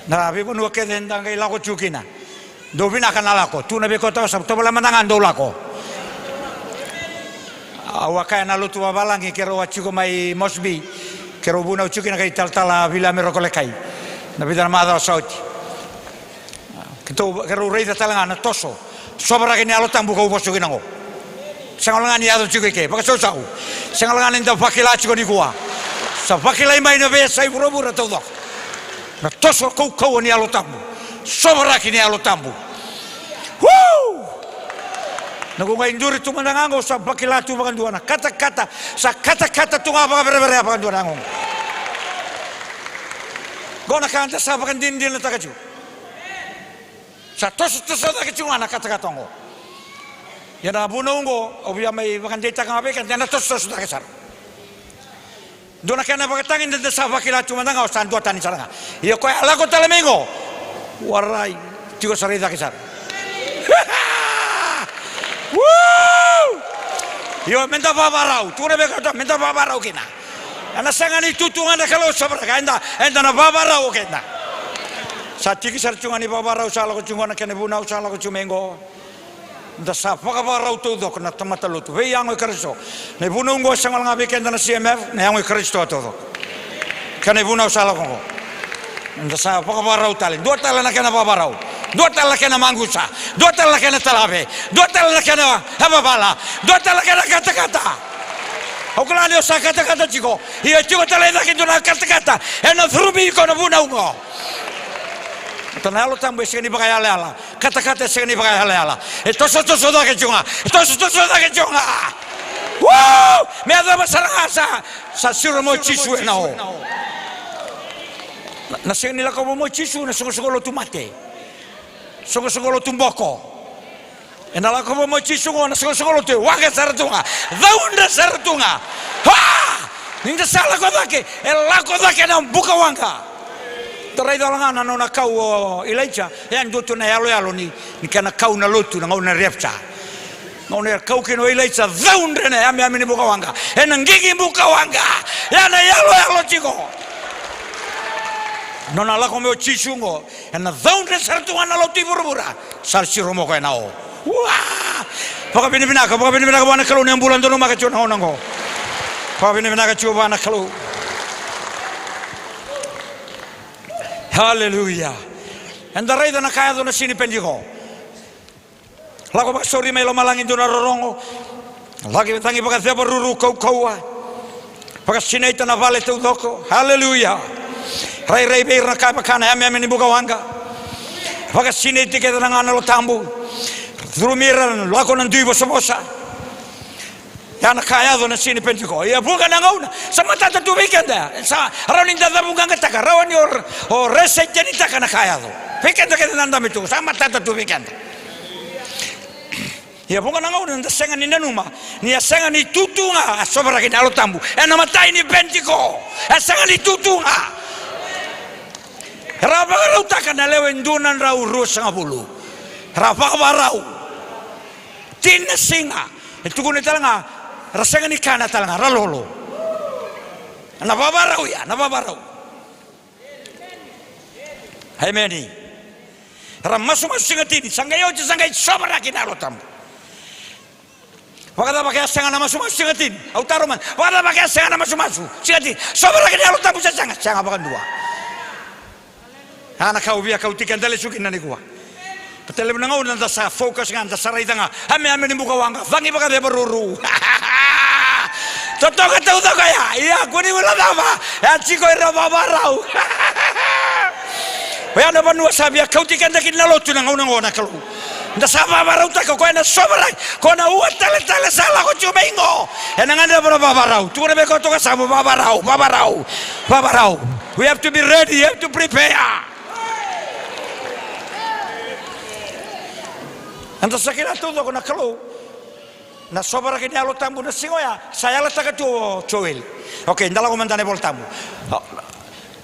Na veivanua kece da qai lako tiko kina. Dou vinaka na lako, tukuna vei koya toka yasamu, tovolea mada ga dou lako. Au a kaya na lotu vavalagi keirau a tiko mai Moresby, keirau vunau tiko kina kei talatala Viliame Rokolekai na vica na macawa sa oti. Keitou, keirau raica tale ga na toso, Sovaraki ni Yalo Tabu kau vosa kina qo. Sega wale ga ni yaco tiko i ke, vakasausau. Sega wale ga ni da vakila tiko nikua. Sa vakilai mai na veiyasai vuravura taucoko na toso kaukauwa ni Yalo Tabu. Sovaraki ni Yalo Tabu. Woo! Na ku qai duri tu mada ga qo sa vakila tu vakadua na katakata, sa katakata tu ga vakavereverea vakadua na yagoqu. Qo na ka da sa vakadinadinataka tiko. Sa tosotoso cake tiko ga na katakata oqo. Ia na vunau oqo au via mai vakadeitaka ga vei keda, ena tosotoso cake sara. Dua na kena vakatagi da, da sa vakila tu mada ga, au sa duatani sara ga. Ia koya a lako tale mai qo, warai, tiko sara i cake sara. Woo! Io, meda vavarau, tukuna vei koya, meda vavarau kina. Ena sega ni tu tu ga na Kalou, sovaraka, eda, eda na vavarau o keda. Sa tiki sara tu ga ni vavarau sa lako tu qo, na kena vunau sa lako tu mai qo. Da sa vakavakarau taucoko na tamata lotu veiyago i Karisito. Na ivunau oqo e sega wale ga vei keda na C M F, na yago i Karisito taucoko. Kena ivunau sa lako oqo. Da sa vakavakarau tale. Dua tale na kena vakarau. Dua tale na kena maqusa. Dua tale na kena talave. Dua tale na kena yavavala. Dua tale na kena katakata. Au kila ni o sa katakata tiko. Ia e tiko tale i cake e dua na katakata ena curumi iko na vunau oqo. Baleta na Yalo Tabu e sega ni vakayalayala. Katakata e sega ni vakayalayala. E tosotoso cake tiko ga. E tosotoso cake tiko ga. Woo! Me yacova sara ga sa, sa siro mai o Jisu ena o. Na, na sega ni lakova mai o Jisu na soqosoqo lotu mate. Soqosoqo lotu boko. Ena lakova mai o Jisu qo na soqosoqo lotu e waqa sara tu ga. Caudre sara tu ga. Ha! Ni da sa lako cake, e lako cake na buka waqa. Da raica wale ga na nona kau o Ilaija, e a dua tu na yaloyalo ni, ni kena kau na lotu na gauna ni rapture. Gauna e kau kina o Ilaija, caudre na yameyame ni buka waqa. Ena qiqi buka waqa. Ia na yaloyalo tiko. Nona lako mai o Jisu qo, ena caudre sara tu ga na lotu i vuravura. Sa siro mai o koya na o. Ua! Vakavinavinaka, vakavinavinaka vua na Kalou ni a bula donumaka tiko na gauna oqo. Vakavinavinaka tiko vua na Kalou. Haleluya. Eda raica na ka yaco na siga ni Penitiko. Lako vakasauri mai lomalagi dua na rorogo. Laki cagi vakaceva ruru kaukauwa. Vakasinaita na vale taucoko. Haleluya. Rairai vei ira na ka e vaka na yameyame ni buka waqa. Vakasinaiti kece na ga na Yalo Tabu. Curumi ira lako na dui vosavosa. Ia na ka yaco na siga ni Penitiko. Ia vuqa na gauna sa matata tu vei keda. Sa rawa ni da cavuqaqataka, rawa ni o, o resetenitaka na ka yaco. Vei keda kece na dabe tu, sa matata tu vei keda. Ia vuqa na gauna da sega ni nanuma ni a sega ni tu tu ga a sovaraki ni Yalo Tabu ena imatai ni Penitiko. A sega ni tu tu ga. Era vakarautaka na lewe dua na drau ruasagavulu. Era vakavakarau. Tini na siga e tukuni tale ga, ra sega ni kana tale ga, ra lolo. Na vakavakarau ya, na vakavakarau. Emeni. Ra masumasu siga tini, sa qai oti, sa qai sovaraki na Yalo Tabu. Vakacava ke a sega na masumasu siga tini? Au taro mada, vakacava ke a sega na masumasu siga tini? Sovaraki na Yalo Tabu se sega? Sega vakadua. A na ka au via kauti keda lesu kina nikua. Baleta levu na gauna da sa focus ga, da sa raica ga yameyame ni buka waqa, cagi vakaceva ruru. Totoka taucoko ya, ia kua ni guilecava, e a tiko ira vakavakarau. Oya na vanua sa via kauti keda kina na lotu na gauna oqo na Kalou. Da sa vakavakarautaka, o koya na sovaraki, ko na ua tale tale sa lako tiko mai qo. Ena gadreva na vakavakarau. Tukuna vei koya toka sa vakavakarau, vakavakarau, vakavakarau. We have to be ready, you have to prepare. Eda sa kila taucoko na Kalou. Na sovaraki ni Yalo Tabu na siga oya, sa yalataka tu o Joeli. Okay, da lako mada na iVola Tabu.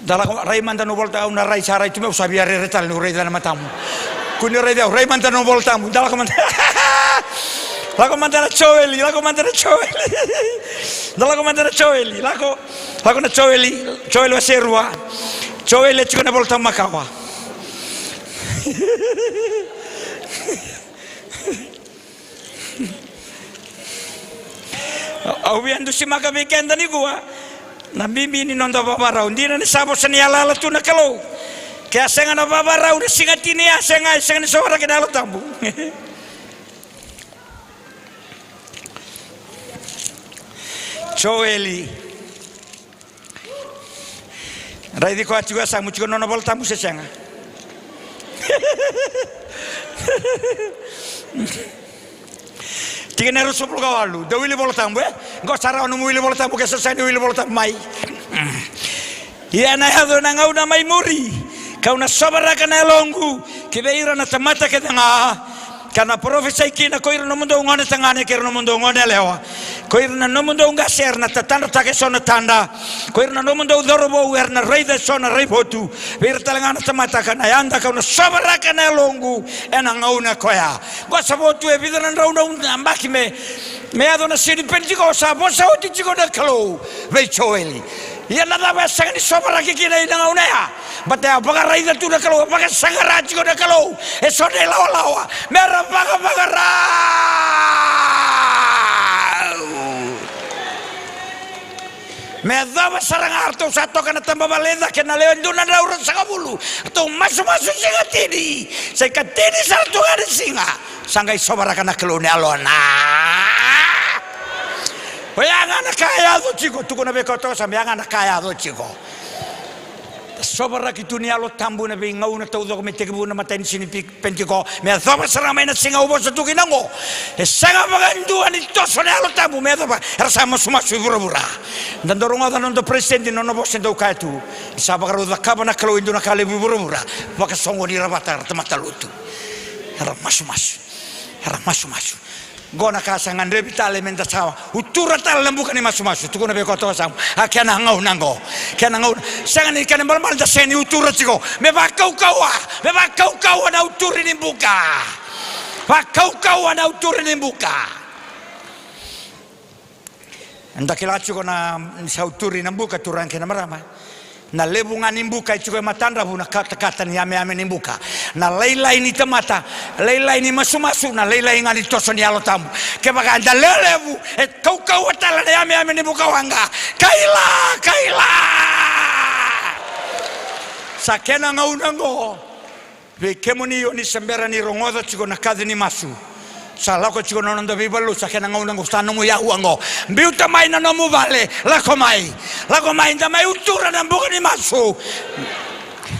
Da lako, rai mada na iVola Tabu, au na rai, sa rai tu mai, au sa via rere tale niu raica na matamu. Kua ni raici au, rai mada na iVola Tabu, da lako mada. Lako mada na Joeli, lako mada na Joeli. Da lako mada na Joeli, lako, lako na Joeli, Joeli wase rua. Joeli e tiko na iVola Tabu makawa. Au via dusimaka vei keda nikua na bibi ni noda vakavakarau. Dina ni sa vosa ni yalayala tu na Kalou. Ke a sega na vakavakarau na siga tini, a sega, e sega ni sovaraki na Yalo Tabu. Joeli. Raici koya tiko e yasamu, tiko na nona iVolatabu se sega? Tikina e ruasagavulu ka walu, dau wili iVolatabu, e? Qo sa rawa nomu wili iVolatabu, ke sa sega ni wili iVolatabu mai. Ia ena yaco ena gauna mai muri, ka'u na sovaraka na yaloqu ki vei ira na tamata kece ga, ka na parofisai kina ko ira na nomudou gone tagane kei ira na nomudou gone yalewa, ko ira na nomudou qase era na tatadrataka eso na tada, ko ira na nomudou cauravou era na raica eso na raivotu, vei ira tale ga na tamata ka na yada, ka'u na sovaraka na yaloqu ena gauna koya. Qo sa vo tu e vica na drau na yabaki me, me yaco na siga ni Penitiko, sa vosa oti tiko na Kalou vei Joeli. Ia na cava e sega ni sovaraki kina ena gauna ya? Baleta e a vakaraica tu na Kalou, e vakasaqara tiko na Kalou eso na ilawalawa me ra vakavakarau. Me yacova sara ga ratou sa toka na tabavale e cake na lewe dua na drau ruasagavulu, ratou masumasu siga tini, sa ikatini sara tu ga na siga, sa qai sovaraka na Kalou na yalona. Oya ga na ka e yaco tiko, tukuna vei koya toka sa, me ya ga na ka e yaco tiko. Da sovaraki tu ni Yalo Tabu ena veigauna taucoko me tekivu na imatai ni siga ni Pi-, Penitiko, me yacova sara mai na siga au vosa tu kina oqo. E sega vakadua ni toso na Yalo Tabu me yacova era sa masumasu i vuravura. Da dau rogoca na noda peresitedi na nona vosa e dau kaya tu ni sa vakarau cakava na Kalou e dua na ka levu i vuravura, vakasoqoni ira vata era tamata lotu. Era masumasu. Era masumasu. Qo na ka sa gadrevi tale me da sa utura tale na buka ni masumasu. Tukuna vei koya toka sa, a kena gauna qo. Kena gauna. Sega ni kena balebale da sega ni utura tiko. Me vakaukauwa. Me vakaukauwa na uturi ni buka. Vakaukauwa na uturi ni buka. Eda kila tiko na, ni sa uturi na buka, turaga kei na marama. Na levu ga ni buka e tiko e matadravu na katakata ni yameyame ni buka. Na lailai ni tamata, lailai ni masumasu, na lailai ga ni toso ni Yalo Tabu. Kevaka eda lewe levu, e kaukauwa tale na yameyame ni buka waqa. Kaila, kaila. Sa kena gauna qo. Vei kemuni o ni se bera ni rogoca tiko na kaci ni masu. Sa lako tiko na noda veivalenilotu, sa kena gauna qo, sa nomu yaua qo. Biuta mai na nomu vale, lako mai. Lako mai, da mai utura na buka ni masu.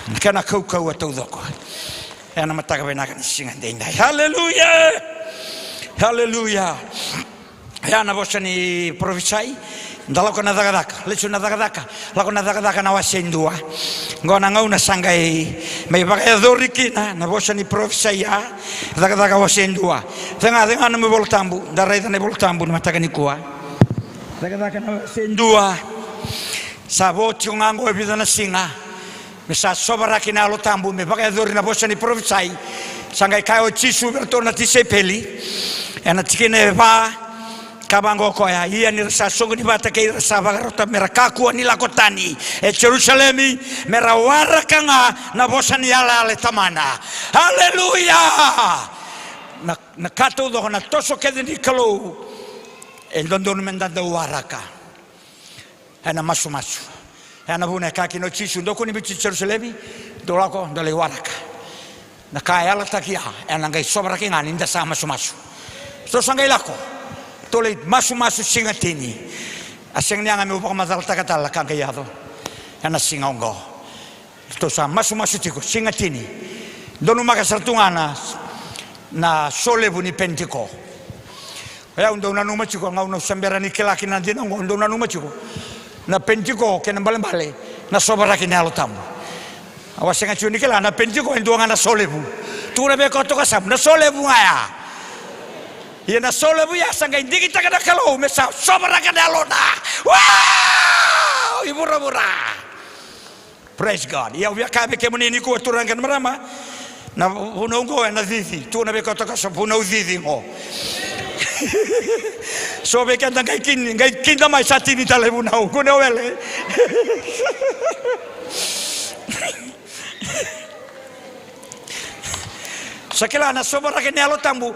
Na kena kaukauwa taucoko. Ena mataka vinaka ni siga daidai. Haleluya. Haleluya. Ia na vosa ni parofisai, da lako na Cakacaka, lesu na Cakacaka, lako na Cakacaka na wase dua. Qo na gauna sa qai mai vakayacori kina na vosa ni parofisai ya, Cakacaka wase dua. Cega, cega nomu iVolatabu, da raica na iVolatabu ni mataka nikua. Cakacaka na wase dua. Sa vo tiko ga qo e vica na siga. Me sa sovaraki na Yalo Tabu, me vakayacori na vosa ni parofisai. Sa qai kaya o Jisu vei iratou na tisaipeli ena tikina e va, ka vaqo o koya, ia ni ra sa soqoni vata kei ira sa vakarota me ra kakua ni lako tani e Jerusalemi, me ra waraka ga na vosa ni yalayala i Tamana. Aleluya! Na, na ka taucoko, na toso kece ni Kalou, e dodonu me da dau waraka. Ena masumasu. Ena vuna e kaya kina o Jisu, dou kua ni biuti Jerusalemi, dou lako, dou lai waraka. Na ka e yalataki ya, ena qai sovaraki ga ni da sa masumasu. Tou sa qai lako, tou lai masumasu siga tini. A sega ni yaga meu vakamacalataka tale na ka qai yaco ena siga oqo. Tou sa masumasu tiko, siga tini. Donumaka sara tu ga na, na solevu ni Penitiko. O yau dau nanuma tiko, gauna au se bera ni kila kina na dina oqo, dau nanuma tiko. Na Penitiko kena ibalebale, na sovaraki na Yalo Tabu. Au a sega tiko ni kila, na Penitiko e dua ga na solevu. Tukuna vei koya toka yasamu, na solevu ga ya. Ia na solevu ya sa qai digitaka na Kalou me sa sovaraka na Yalona. Wow! I vuravura. Praise God. Ia au via kaya vei kemuni nikua, turaga kei na marama, na vunau qo ena cici. Tukuna vei koya toka yasamu, vunau cici qo. So vei keda qai kini, qai kida mai sa tini tale vunau. Kune wele. Sa kila na sovaraki ni Yalo Tabu,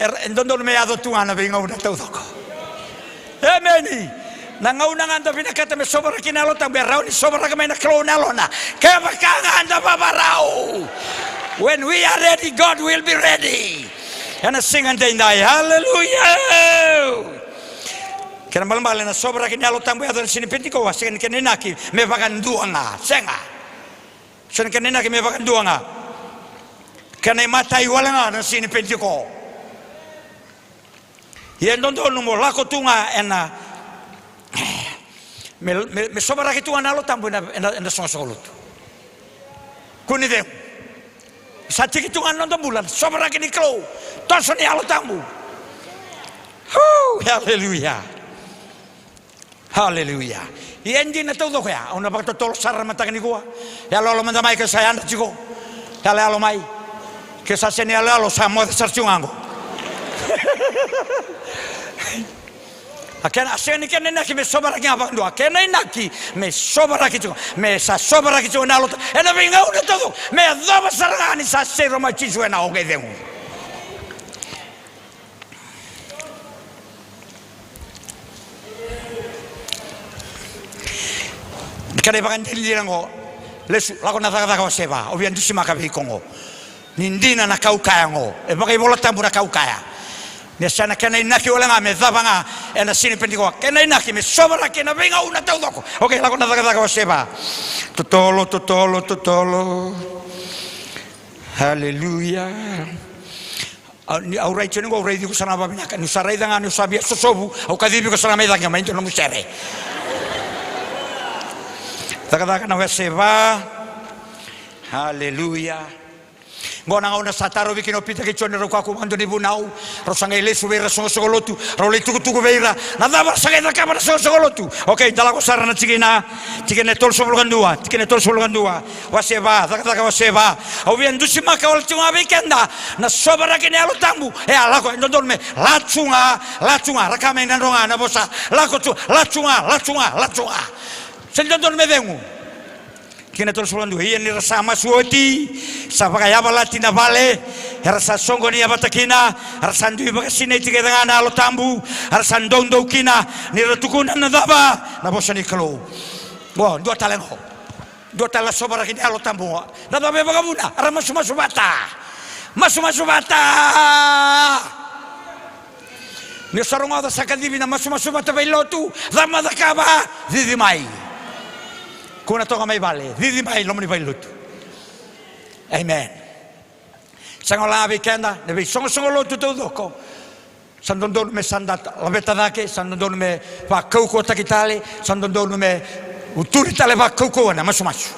e, e dodonu me yaco tu ga na veigauna taucoko. Emeni. Na gauna ga da vinakata me sovaraki na Yalo Tabu, e rawa ni sovaraka mai na Kalou na Yalona. Kevaka ga da vavarau. When we are ready, God will be ready. Ena siga daidai. Hallelujah. Kena ibalebale na sovaraki ni Yalo Tabu e yaco ena siga ni Penitiko, a sega ni kena inaki me vakadua ga. Sega. Sega ni kena inaki me vakadua ga. Kena imatai wale ga na siga ni Penitiko. Ia e dodonu mo lako tu ga ena, me, me, me sovaraki tu ga na Yalo Tabu ena, ena, ena soqosoqo lotu. Kua ni cegu. Sa tiki tu ga na noda bula na sovaraki ni Kalou. Toso ni Yalo Tabu. Huu, haleluya. Haleluya. Ia e dina taucoko ya, au na vakatotolo sara na mataka nikua. Yaloyalo mada mai ke sa yadra tiko. Yaloyalo mai. Ke sa sega ni yaloyalo, sa moce sara tiko ga qo. A kena, a sega ni kena inaki me sovaraki ga vakadua. Kena inaki me sovaraki tiko. Me sa sovaraki tiko na Yalo Tabu ena veigauna taucoko. Me yacova sara ga ni sa siro mai o Jisu ena oqo, e cegu. Kena ivakadinadina qo, lesu, lako na Cakacaka wase va, au via dusimaka vei iko qo. Ni dina na ka au kaya qo, e vakaivolatabu na ka au kaya. Ni sa na kena inaki wale ga me cava ga ena siga ni Penitiko, kena inaki me sovaraki ena veigauna taucoko. Okei, lako na Cakacaka wase va. Totolo, totolo, totolo. Haleluya. Au, ni, au raica ni qo, au raici iko sara ga vakavinaka. Niu sa raica ga niu sa via sosovu, au kacivi iko sara ga mai cake, mai dua nomu sere. Cakacaka na wase va. Haleluya. Qo na gauna sa tarovi kina o Pita kei Joni, rau kakua vakadua ni vunau. Rau sa qai lesu vei ira na soqosoqo lotu. Rau lai tukutuku vei ira na cava ra sa qai cakava na soqosoqo lotu. Okei, da lako sara na tikina, tikina e tolusagavulu ka dua, tikina e tolusagavulu ka dua. Wase va, Cakacaka wase va. Au via dusimaka wale tiko ga vei keda na sovaraki ni Yalo Tabu. E a lako, e dodonu me lako tu ga, lako tu ga, ra kaya mai Nadroga na vosa. Lako tu, lako tu ga, lako tu ga, lako tu ga. Sega ni dodonu me cegu. Tikina e tolusagavulu ka dua. Ia ni ra sa masu oti, sa vakayavalati na vale, era sa soqoni yavata kina, era sa dui vakasinaiti kece ga na Yalo Tabu, era sa doudou kina ni ra tukuna na cava, na vosa ni Kalou. Qo, dua tale qo. Dua tale na sovaraki ni Yalo Tabu qo. Na cava e vakavuna? Era masumasu vata. Masumasu vata. Ni o sa rogoca sa kacivi na masumasu vata vei lotu, cava mo cakava? Cici mai. Kua na toka mai vale, cici mai loma ni vale ni lotu. Amen. Sa qai lako vei keda na veisoqosoqo lotu taucoko. Sa dodonu me sa da laveta cake, sa dodonu me vakaukauwataki tale, sa dodonu me uturi tale vakaukauwa na masumasu.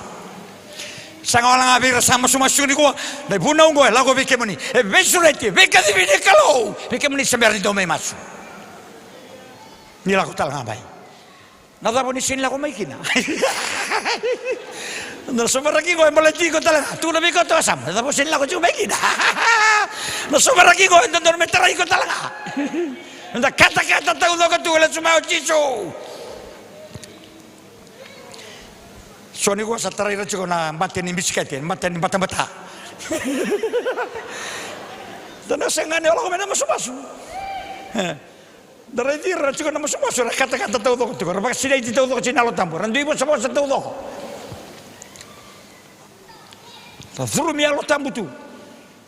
Sa qai lako vei ira sa masumasu nikua, na ivunau qo e lako vei kemuni. E veisureti, e veikacivi ni Kalou vei kemuni se bera ni dou mai masu. Ni lako tale ga mai. Na cava o ni sega ni lako mai kina? Na sovaraki qo e baleti iko tale ga. Tukuna vei iko toka, sa, na cava o sega ni lako tiko mai kina? Na sovaraki qo e dodonu me tarai iko tale ga. Meda katakata taucoko tu, e lesu mai o Jisu. So nikua sa tarai ira tiko na bate ni bisikete, bate ni batabata. Da na sega ni o lako mai na masumasu. E. Da raici ira tiko na masumasu, ra katakata taucoko tiko, ra vakasinaiti taucoko tiko na Yalo Tabu, ra dui vosavosa taucoko. Ra curumi Yalo Tabu tu.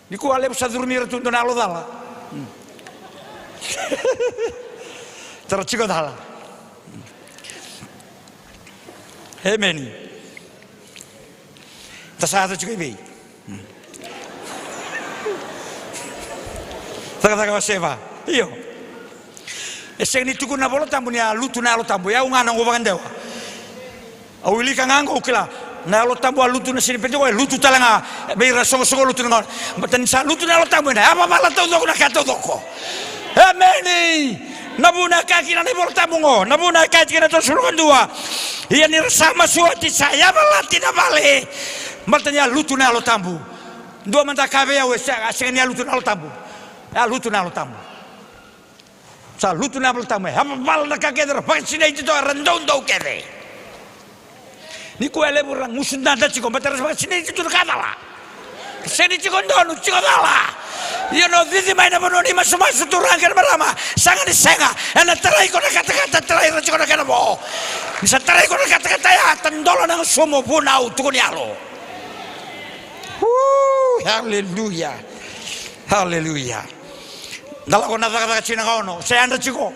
Nikua levu sa curumi ira tu dua na yalo cala. Hmm. Tara tiko cala. Emeni. Da sa yaco tiko i vei? Cakacaka wase va. Io. E sega ni tukuna na iVola Tabu ni a lutu na Yalo Tabu. E au ga na noqu vakadewa. Au wilika ga qo, au kila na Yalo Tabu a lutu na siga ni Penitiko, e lutu tale ga vei ira na soqosoqo lotu na gauna. Baleta ni sa lutu na Yalo Tabu, ena yavavala taucoko na ka taucoko. Emeni. Na vuna e kaya kina na iVola Tabu qo, na vuna e kaya tiko na tolusagavulu ka dua. Ia ni ra sa masu oti sa yavalati na vale. Baleta ni a lutu na Yalo Tabu. Dua mada kaya vei au, e se-, a sega ni a lutu na Yalo Tabu. E a lutu na Yalo Tabu. Sa lutu na Yalo Tabu, e yavavala na ka kece, ra vakasinaiti tu, era doudou kece. Nikua e levu ra gusu dada tiko, baleta ra vakasinaiti tu na ka cala. Sega ni tiko donu, tiko cala. Ia ni o cici mai na vanua ni masumasu, turaga kei na marama, sega ni sega, ena tarai iko na katakata, tarai ira tiko na kena vo. Ni sa tarai iko na katakata ya, tadola na gusumu, vunau, tuku ni yalo. Uu, haleluya. Haleluya. Da lako na Cakacaka tini ka ono, se yadra tiko.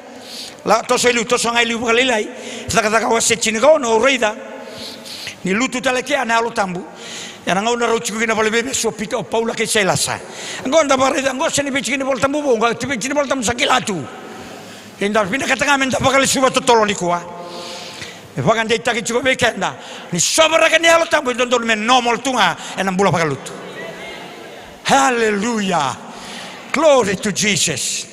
La, toso i liu, toso ga i liu vakalailai. Cakacaka wase tinikaono, au raica ni lutu tale kea na Yalo Tabu. Ena gauna rau tiko kina valeniveivesu o Pita, o Paula kei Sailasa. Oqo da vakaraica, oqo sega ni vei tiki ni Vola Tabu vou, oqo vei tiki ni Vola Tabu sa kila tu. Eda vinakata ga meda vakalesuva totolo nikua. E vakadeitaki tiko vei keda ni sovaraka ni Yalo Tabu e dodonu me normal tu ga ena bula vakalotu. Hallelujah. Glory to Jesus.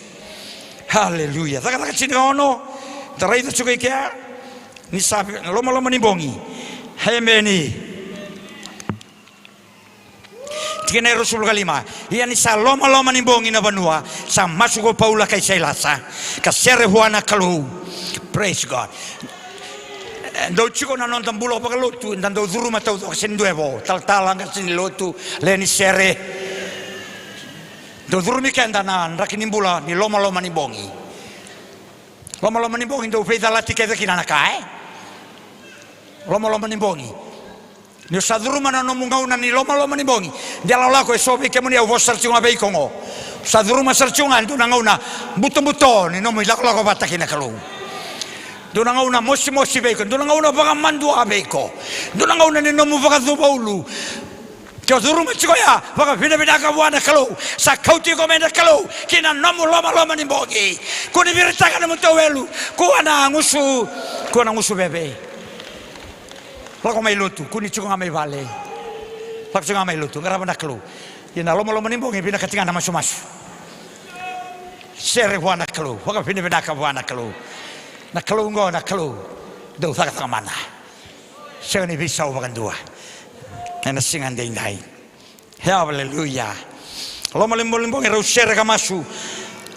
Hallelujah. Cakacaka tinikaono, da raica tiko i kea ni sa lomaloma ni bogi. Emeni. Tikina e ruasagavulu ka lima. Ia ni sa lomaloma ni bogi na vanua, sa masu ko Paula kei Sailasa ka sere vua na Kalou. Praise God. E dau tiko na noda bula vakalotu, da dau curuma taucoko, sega ni dua e vo, talatala, qase ni lotu, lewe ni sere. Dau curumi keda na draki ni bula ni lomaloma ni bogi. Lomaloma ni bogi dau veicalati kece kina na ka, e? Lomaloma ni bogi. Ni o sa curuma na nomu gauna ni lomaloma ni bogi, de lakolako e so vei kemuni, au vosa sara tiko ga vei iko oqo. Sa curuma sara tiko ga e dua na gauna butobuto ni nomu ilakolako vata kei na Kalou. Dua na gauna mosimosi vei iko, dua na gauna vakamadua vei iko, dua na gauna ni nomu vakacuva ulu. Ke o curuma tiko ya, vakavinavinaka vua na Kalou. Sa kauti iko mai na Kalou ki na nomu lomaloma ni bogi. Kua ni viritaka nomu tauwelu. Kua na gusu, kua na gusu veve. Lako mai lotu, kua ni tiko ga mai vale. Lako tiko ga mai lotu, qarava na Kalou. Ia na lomaloma ni bogi vinakati ga na masumasu. Sere vua na Kalou, vakavinavinaka vua na Kalou. Na Kalou oqo na Kalou dau cakacaka mana. Sega ni veisau vakadua ena siga daidai. Haleluya. Lomaloma ni bogi rau sere ka masu.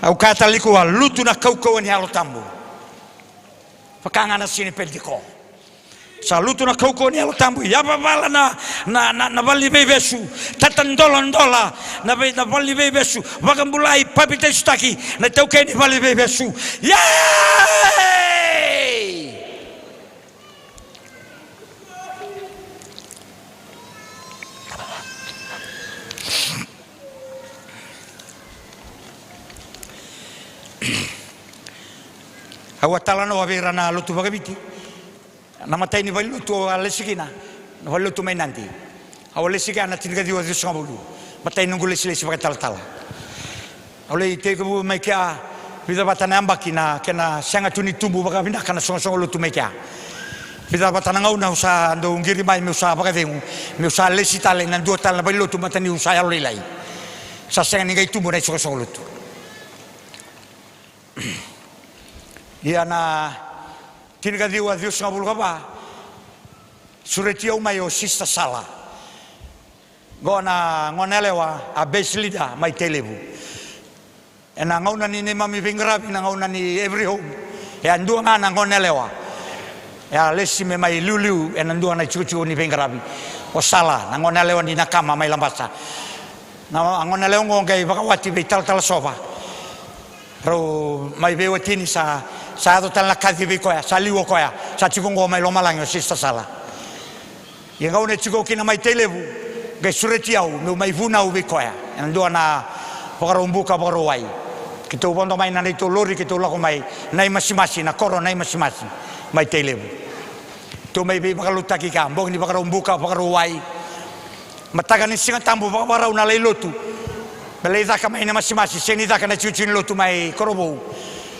Au kaya tale nikua, lutu na kaukauwa ni Yalo Tabu. Vaka ga na siga ni Penitiko. Sa lutu na kaukauwa ni Yalo Tabu, yavavala na, na, na, na valeniveivesu, tatadoladola na vei, na valeniveivesu, vakabulai, papitaisotaki na itaukei ni valeniveivesu. Yay! Au a talanoa vei ira na lotu vakaviti. Na imatai ni valenilotu au a lesi kina, na valenilotu mai Nadi. Au a lesi kina na tinikaciwa ciwasagavulu. Imatai ni noqu lesilesi vakaitalatala. Au lai tekivu mai kea, vica vata na yabaki na kena sega tu ni tubu vakavinaka na soqosoqo lotu mai kea. Vica vata na gauna au sa dau qiri mai meu sa vakacegu, meu sa lesi tale ena dua tale na valenilotu baleta niu sa yalolailai. Sa sega ni qai tubu na isoqosoqo lotu. Ia na tinikaciwa ciwasagavulu ka va, sureti au mai o Sister Sala. Qo na goneyalewa a base leader mai Tailevu. Ena gauna ni neimami veiqaravi, na gauna ni Every Home, e a dua ga na goneyalewa e a lesi me mai liuliu ena dua na itikotiko ni veiqaravi. O Sala, na goneyalewa ni Nakama mai Labasa. Na goneyalewa oqo qai vakawati vei Talatala Sova. Rau mai veiwatini, sa, sa yaco tale na kaci vei koya, sa liu o koya, sa tiko oqo mai lomalagi o Sister Sala. Ia gauna e tiko kina mai Tailevu, qai sureti au meu mai vunau vei koya ena dua na Vakaraubuka, Vakararawai. Keitou vodo mai na neitou lori, keitou lako mai Naimasimasi, na koro Naimasimasi, mai Tailevu. Tou mai veivakalotutaki ka bogi ni Vakaraubuka, Vakararawai. Mataka ni Siga Tabu vakavakarau na lai lotu. Me lai caka mai Naimasimasi, sega ni caka na itikotiko ni lotu mai Korovou.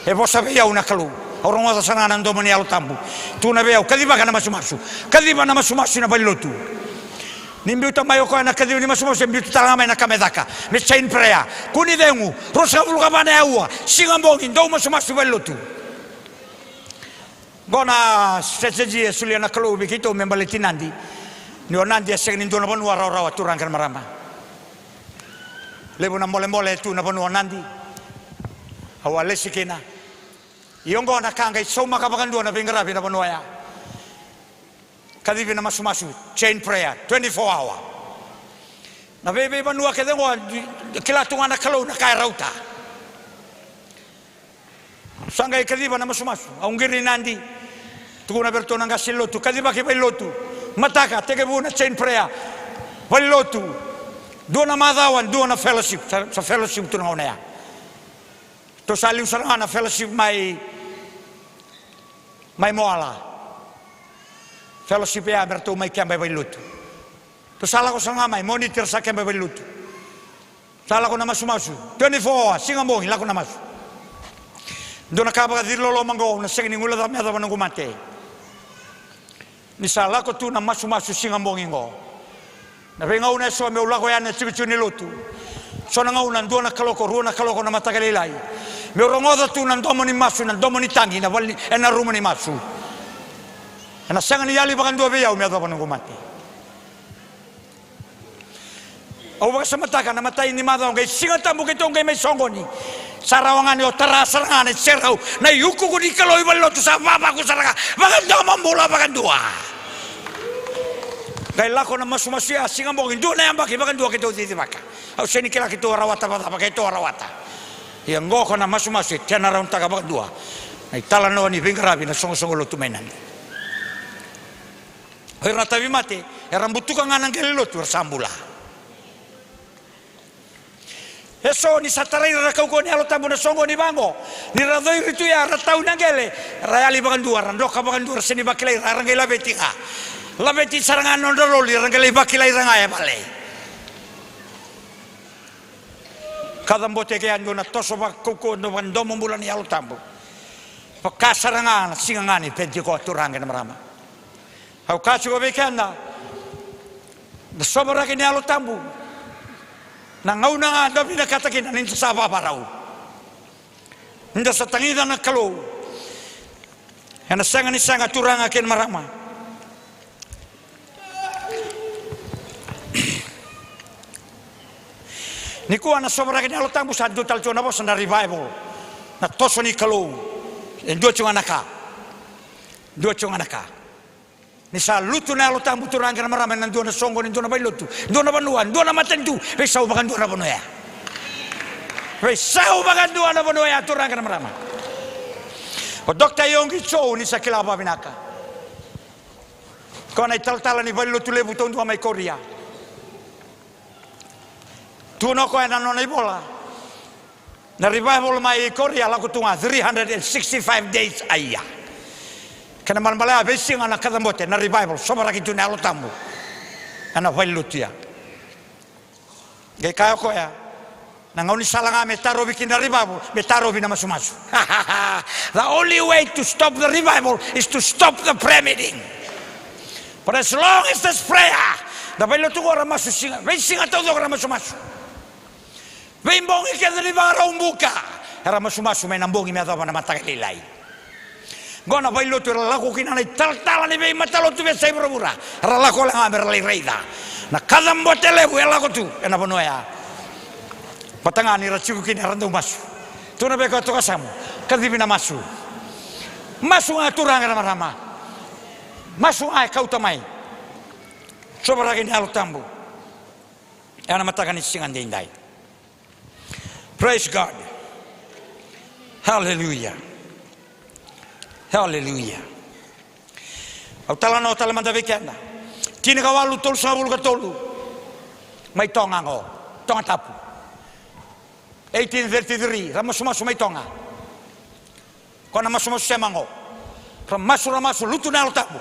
E vosa vei au na Kalou. Au rogoca sara ga na domo ni Yalo Tabu. Tukuna vei au, kacivaka na masumasu. Kaciva na masumasu ena valenilotu. Ni biuta mai o koya na kaciva ni masumasu, e biuta tale ga mai na ka me caka. Me chain prayer. Kua ni cegu, ruasagavulu ka va na aua, siga bogi, dou masumasu valenilotu. Qo na strategy e solia na Kalou vei keitou me baleti Nadi. Ni o Nadi e sega ni dua na vanua rawarawa, turaga kei na marama. Levu na bolebole e tu na vanua o Nadi. Au a lesi kina. Ia oqo na ka qai saumaka vakadua na veiqaravi ena vanua oya. Kacivi na masumasu, chain prayer, twenty-four hour. Na veiveivanua kece oqo, kila tu ga na Kalou na ka e rauta. Sa qai kaciva na masumasu, au qiri Nadi. Tukuna vei iratou na qase ni lotu, kacivaki valenilotu. Mataka, tekivu na chain prayer. Valenilotu. Dua na macawa, dua na fellowship. Sa, sa fellowship tu na gauna ya. Tou sa liu sara ga na fellowship mai Mai Moala. Fellowship ya me ratou mai keba e vailotu. Ratou sa lako sara ga mai, Moniti era sa keba e vailotu. Sa lako na masumasu. Twenty-four hours, siga bogi, lako na masu. Dua na ka vakaciri loloma qo, au na sega ni guileca me yacova noqu mate. Ni sa lako tu na masumasu siga bogi qo. Na veigauna eso meu lako yani na tikotiko ni lotu. So na gauna dua na kaloko, rua na kaloko na mataka lailai. Meu rogoca tu na domo ni masu, na domo ni tagi, na vale ni, ena rumu ni masu. Ena sega ni yali vakadua vei au me yacova noqu mate. Au vakasamataka na imatai ni macawa qai Siga Tabu keitou qai mai soqoni. Sa rawa ga ni o tara sara ga na iserau, na iukuuku ni Kalou i valenilotu sa vavaku sara ga. Vakadomobula vakadua. Qai lako na masumasu ya siga bogi, dua na yabaki vakadua keitou cicivaka. Au sega ni kila keitou a rawata vakacava, keitou a rawata. Ia qo ko na masumasu e turn around-taka vakadua na italanoa ni veiqaravi na soqosoqo lotu mai Nadi. O ira na tauvimate era butuka ga na qele ni lotu era sa bula. Eso ni sa tarai ira na kaukauwa ni Yalo Tabu na soqoni vaqo, ni ra cori tu ya ra tau na qele, ra yali vakadua, ra doka vakadua, ra sega ni vakilai ira, ra qai laveti ga. Laveti sara ga na nodra loli, ra qai lai vakilai ira ga e vale. Kacabote ke a dua na toso vakaukauwa, dua vakadomobula ni Yalo Tabu. Vaka sara ga na siga ga ni Penitiko, turaga kei na marama. Au kaya tiko vei keda, na sovaraki ni Yalo Tabu, na gauna ga da vinakata kina ni da sa vavarau, ni da sa tagica na Kalou. Ena sega ni sega, turaga kei na marama. Nikua na sovaraki ni Yalo Tabu sa dua tale tiko na vosa na revival, na toso ni Kalou. E dua tiko ga na ka. Dua tiko ga na ka. Ni sa lutu na Yalo Tabu, turaga kei na marama, ena dua na soqoni, dua na valelotu, dua na vanua, dua na matanitu, veisau vakadua na vanua ya. Veisau vakadua na vanua ya, turaga kei na marama. O Doctor Yonggi Cho, ni sa kila vakavinaka. Ko na italatala ni valelotu levu taudua mai Korea. Tukuna o koya ena nona ivola, na revival mai Korea lako tu ga three hundred and sixty-five days a year. Kena ibalebale ya, veisiga na kacabote, na revival, sovaraki tu na Yalo Tabu ena valelotu ya. Qai kaya o koya, na gaunisala ga me tarovi kina na revival, me tarovi na masumasu. The only way to stop the revival is to stop the prayer meeting. But as long as there's prayer, na valelotu qo ra masu siga, veisiga taucoko ra masumasu. Veibogi kece ni Vakaraubuka era masumasu mai na bogi me yacova na mataka lailai. Qo na valelotu era lako kina na italatala ni veimatalotu veiyasai vuravura. Era lako wale ga me ra lai raica na kacabote levu e lako tu ena vanua ya. Vata ga ni ra tiko kina era dau masu. Tukuna vei koya tokasamu, kacivi na masu. Masu ga, turaga kei na marama. Masu ga e kauta mai sovaraki ni Yalo Tabu ena mataka ni siga daidai. Praise God. Hallelujah. Hallelujah. Au talanoa tale mada vei keda. Tinikawalu tolusagavulu ka tolu. Mai Toga qo, Toga Tapu. Eighteen thirty-three, ra masumasu mai Toga. Ko na masumasu sema qo. Ra masu, ra masu, lutu na Yalo Tabu.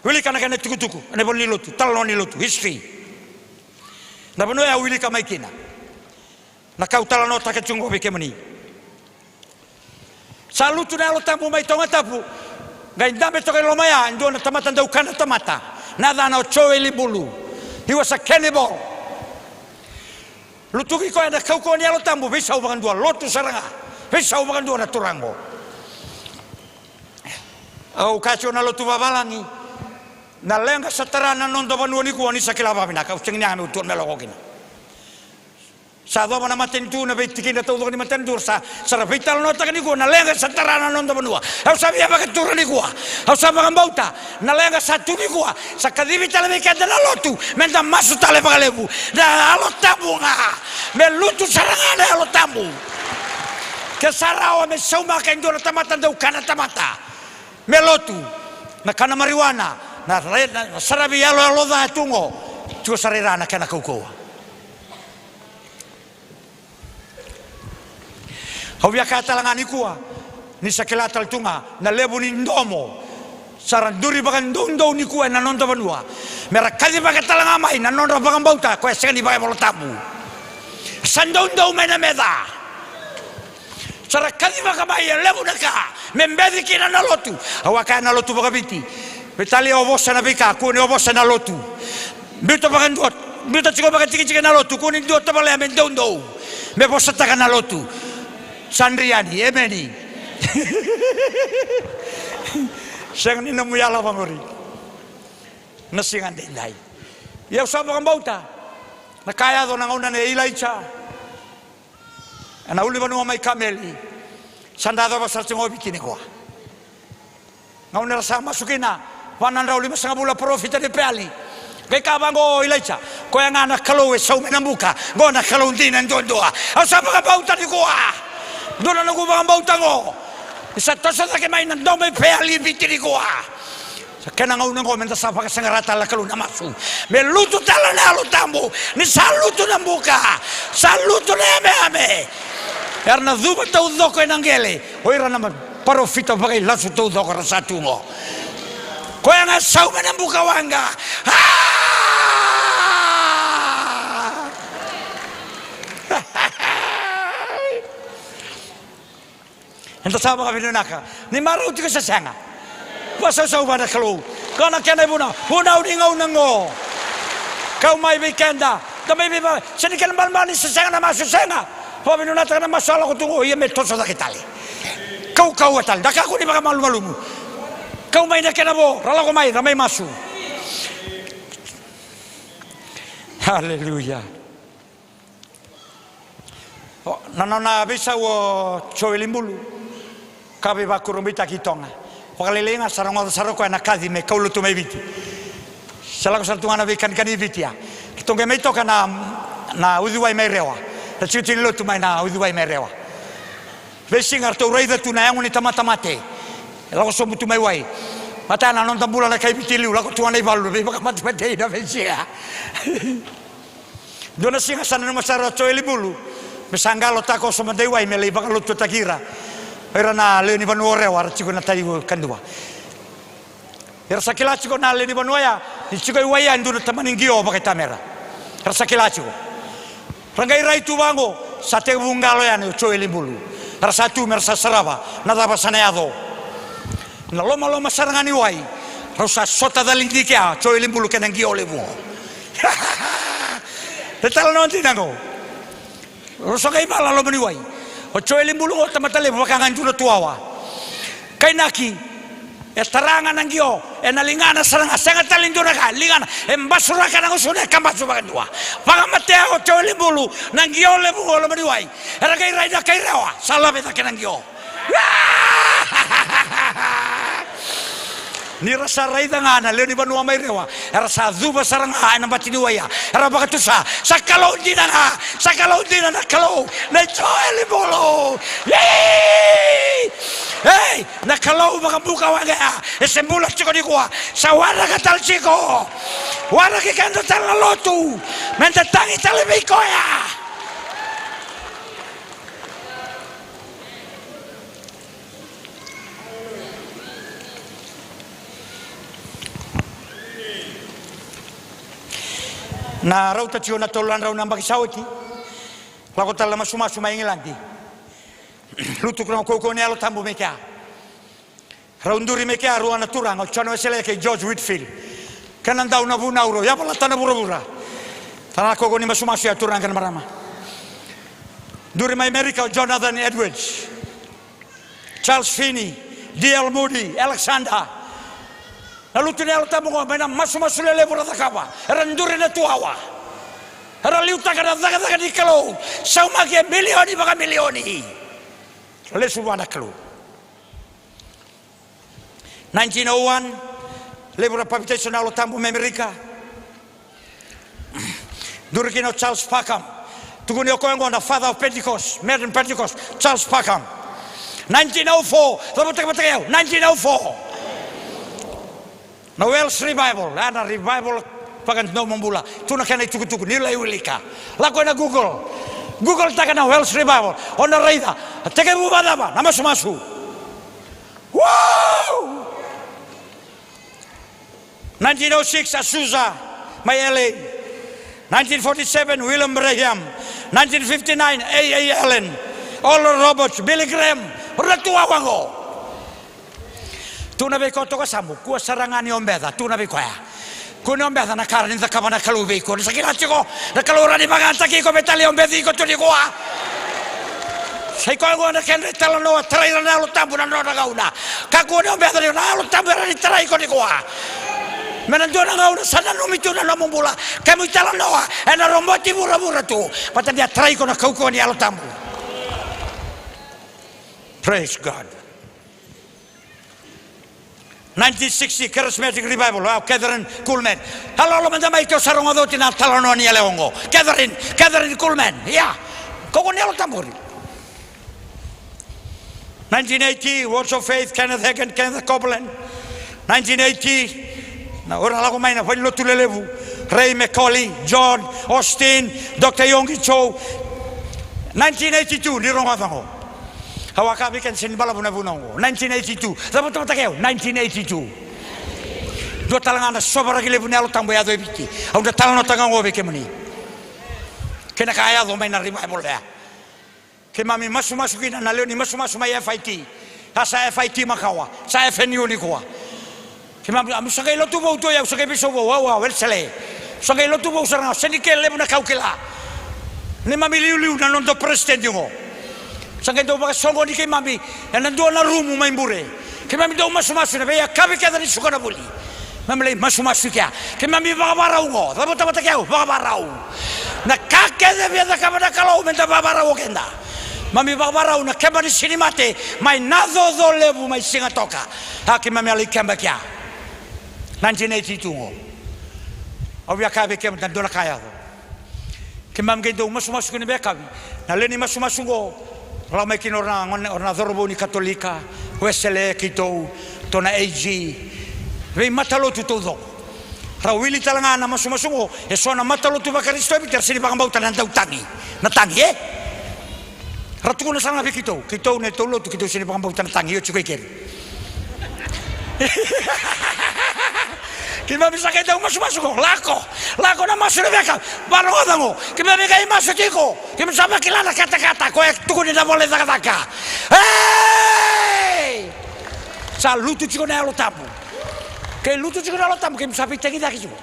Wilika na kena itukutuku ena ivola ni lotu, talanoa ni lotu, history. Na vanua e au wilika mai kina. Na ka au talanoataka tiko qo vei kemuni. Sa lutu na Yalo Tabu mai Toga Tapu. Qai dabe toka i loma ya e dua na tamata dau kana tamata, na yacana o Joeli Bulu. He was a cannibal. Lutuki koya na kaukauwa ni Yalo Tabu, veisau vakadua, lotu sara ga. Veisau vakadua na turaga qo. Au kaya tiko na lotu vavalagi, na leqa sa tara na noda vanua nikua, ni sa kila vakavinaka, au sega ni yaga meu tu me lako kina. Sa yacova na matanitu, na veitikina taucoko ni matanitu, sa, sa ra veitalanoataka nikua na leqa sa tara na noda vanua. Au sa via vakatura nikua. Au sa vakabauta na leqa sa tu nikua sa kacivi tale vei keda na lotu, me da masu tale vakalevu. Na Yalo Tabu ga, me lutu sara ga na Yalo Tabu. Ke sa rawa me saumaka e dua na tamata dau kana tamata me lotu, na kana marijuana, na, na, na saravi yaloyalo ca tu qo, tiko sara i ra na kena kaukauwa. Au via kaya tale ga nikua, Ni sa kila tale tu ga na levu ni domo sa ra duri vakadoudou nikua ena noda vanua, me ra kacivaka tale ga mai na nodra vakabauta koya sega ni vakaivolatabu. Sa doudou mai na meca. Sa ra kacivaka mai e levu na ka me beci kina na lotu. Au a kaya na lotu vakaviti, veitalia o vosa na veika, kua ni o vosa na lotu. Biuta vakadua, biuta tiko vakatikitiki na lotu, kua ni dua tavalea me doudou me vosataka na lotu. Sa dri yani, emeni. Sega ni nomu yala vaqori na siga daidai. Ia au sa vakabauta na ka yaco na gauna nei Ilaija ena ulunivanua mai Kameli. Sa da yacova sara tiko ga o Viti nikua. Gauna era sa masu kina va na drau limasagavulu na parofita ni Peali. Qai kaya vaqo o Ilaija, koya ga na Kalou e sau mai na buka, qo na Kalou dina duadua. Au sa vakabauta nikua. Dua na noqu vakabauta qo. Ni sa toso cake mai na domo i Peali i Viti nikua. Sa kena gauna qo meda sa vakasaqara tale na Kalou na masu. Me lutu tale na Yalo Tabu. Ni sa lutu na buka, sa lutu na yameyame. Era na cuva taucoko ena qele. O ira na ma-, parofita vakailasu taucoko ra sa tu qo. Koya ga e sau mai na buka waqa. Ah! Eda sa vakavinavinaka ni marau tiko se sega. Vakasausau vua na Kalou. Qo na kena ivunau, vunau ni gauna qo. Kau mai vei keda, da mai vei va, se ni kena balabala ni se sega na masu, sega. Vakavinavinakataka na masu a lako tu qo, ia me toso cake tale. Kaukauwa tale, da kakua ni vakamalumalumu. Kau mai na kena vo, ra lako mai, ra mai masu. Aleluya. O, na nona veisau o Joeli Bulu, ka veivakurabuitaki i Toga. Vakalailai ga sa rogoca sara o koya na kaci me kaulotu mai Viti. Sa lako sara tu ga na veikanikani i Viti ya. Keitou qai mai toka na, na uciwai mai Rewa. Na tiko tu ni lotu mai na uciwai mai Rewa. Veisiga ratou raica tu na yago ni tamata mate e lako sobu tu mai wai. Matana na noda bula na kai Viti liu, lako tu ga na ivalu, veivakamatematei na veisiga. Dua na siga sa nanuma sara o Joeli Bulu me sa qalo takoso mada i wai me lai vakalotutaki ira. O ira na lewe ni vanua o Rewa, era tiko na tai kadua. Era sa kila tiko na lewe ni vanua ya ni tiko i wai ya e dua na tamani qio vakaitamera. Era sa kila tiko. Ra qai rai tu vaqo, sa tekivu qalo yani o Joeli Bulu. Era sa tu me ra sa sarava na cava sa na yaco. Na lomaloma sara ga ni wai, rau sa sota calidi kea o Joeli Bulu kei na qio levu qo. E talanoa dina qo. Rau sa qai vala loma ni wai. O Joeli Bulu qo tamata levu vaka ga e dua na tuwawa. Kainaki, e tara ga na qio ena ligana sara ga, sega tale ni dua na ka, ligana, e basuraka na gusuna, e kabasu vakadua. Vakamatea o Joeli Bulu na qio levu qo loma ni wai. Era qai rai na kai Rewa, sa lave cake na qio. Ni ra sa raica ga na lewe ni vanua mai Rewa, era sa cuva sara ga ena bati ni wai ya. Era vakatusa, sa Kalou dina ga, sa Kalou dina na Kalou nei Joeli Bulu. Ei! Ei! Na Kalou vakabuka waqa ya, e se bula tiko nikua, sa waraka tale tiko. Waraki keda tale na lotu, meda tagi tale vei koya. Na rauta tiko na tolu na drau na yabaki sa oti, lako tale na masumasu mai Igiladi. Lutu na kaukauwa ni Yalo Tabu mai kea. Rau duri mai kea rua na turaga, o John Wesley kei George Whitefield. Kena dau na vunau rau, yavalata na vuravura. Tara na kaukauwa ni masumasu ya, turaga kei na marama. Duri mai Amerika o Jonathan Edwards, Charles Finney, D L Moody, Alexander. Na lutu ni Yalo Tabu qo mai na masumasu lelevu ra cakava, era duri na tuwawa. Era liutaka na cakacaka ni Kalou, saumaki e milioni vakamilioni. Lesu vua na Kalou. Nineteen oh one, levu ra papitaiso na Yalo Tabu mai Amerika. Duri kina o Charles Parham. Tukuni o koya oqo na Father of Pentecost, modern Pentecost, Charles Parham. Nineteen oh four, cavutaka vata kei au, nineteen oh four. Na Welsh Revival, a na revival vakadomobula. Tu na kena itukutuku, ni lai wilika. Lako ena Google. Google taka na Welsh Revival. O na raica, a tekivu vakacava na masumasu. Woo! Nineteen oh six, Azusa, mai L A. Nineteen forty-seven, William Branham. Nineteen fifty-nine, A A Allen, Oral Roberts, Billy Graham. Ra tu wawa qo. Tu na vei koya toka sabu, kua sara ga ni obeca, tu na vei koya. Kua ni obeca na ka rawa ni cakava na Kalou vei iko. Ni sa kila tiko na Kalou rawa ni vakayagataki iko me tale obeci iko tu nikua. Sa i koya gona na kedra italanoa, tarai ira na Yalo Tabu na nodra gauna. Kakua ni obeca ni na Yalo Tabu e rawa ni tarai iko nikua. Me na dua na gauna sa nanumi tu na nomu bula. Kemu italanoa ena roboti vuravura tu. Baleta ni a tarai iko na kaukauwa ni Yalo Tabu. Praise God. Nineteen sixty, Charismatic Revival, au Kathryn Kuhlman. Halo, halo mada mai, keu sa rogoca oti na talanoa ni yalewa oqo. Kathryn, Kathryn Kuhlman, ia. Kaukauwa ni Yalo Tabu qori. Nineteen eighty, Words of Faith, Kenneth Hagin, Kenneth Copeland. Nineteen eighty, na, o ira na lako mai na valenilotu lelevu. Ray McCauley, John Osteen, Doctor Yonggi Cho. Nineteen eighty-two, ni rogoca qo. Au a kaya vei keda, sega ni balavu na vunau oqo. Nineteen eighty-two. Cava, cava, cava, cava, nineteen eighty-two. Dua tale ga na sovaraki levu ni Yalo Tabu e yaco e Viti. Au na talanoataka ga oqo vei kemuni. Kei na ka a yaco mai na revival ya. Keimami masumasu kina na lewe ni masumasu mai F I T. A sa F I T makawa. Sa F N U nikua. Keimami, au sa qai lotu vou tu, au sa qai veisau vou, au, au, Wesele. Au sa qai lotu vou sara ga, sega ni ke levu na ka au kila. Neimami iliuliu na noda peresitedi oqo. Sa qai dau vakasoqoni keimami ena dua na rumu mai Bure. Keimami dau masumasu ena veiyakavi kece ni suka na vuli. Keimami lai masumasu i kea. Keimami vakavakarau oqo. Cava, cava, cava, cava, vakavakarau. Na ka kece e via cakava na Kalou meda vakavakarau o keda. Keimami vakavakarau na keba ni Siga ni Mate mai Nacoco Levu mai Sigatoka. A keimami a lai keba i kea. Nineteen eighty-two oqo. Au via kaya vei kemuni, dua na ka yaco. Keimami qai dau masumasu kina veiyakavi. Na lewe ni masumasu oqo, ra lako mai kina o ira na gone, o ira na cauravou ni Katolika, Wesele, keitou, tou na A G. Veimatalotu taucoko. Ra wili tale ga na masumasu oqo, eso na matalotu vaKarisito e Viti era sega ni vakabauta na dautagi. Na tagi, e? Ra tukuna sara ga vei keitou, keitou na neitou lotu, keitou sega ni vakabauta na tagi, io, tiko i keri. Keimami sa qai dau masumasu qo, lako, lako na masu na veiyakavi, varogoca qo, keimami qai masu tiko, keimami sa vakila na katakata, koya e tukuni na vola ni Cakacaka. Ei! Sa lutu tiko na Yalo Tabu. Ke lutu tiko na Yalo Tabu, keimami sa veitagicaki tiko.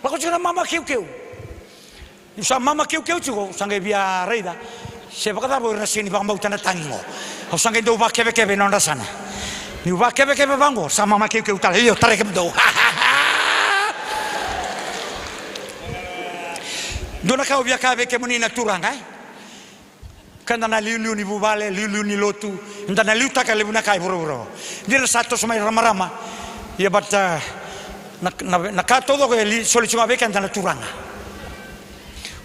Lako tiko na mama keukeu. Niu sa mama keukeu tiko, au sa qai via raica se vakacava o ira na sega ni vakabauta na tagi qo. Au sa qai dau vakevekeve ena nodra yasana. Niu vakevekeve vaqo, sa mama keukeu tale, io, tarai kemudou. Dua na ka au via kaya vei kemuni na turaga, e? Keda na liuliu ni vuvale, liuliu ni lotu, eda na liutaka e levu na ka e vuravura. Dina sa toso mai ramarama. Ia, but, uh, na, na, na ka taucoko e li-, soli tiko ga vei keda na turaga.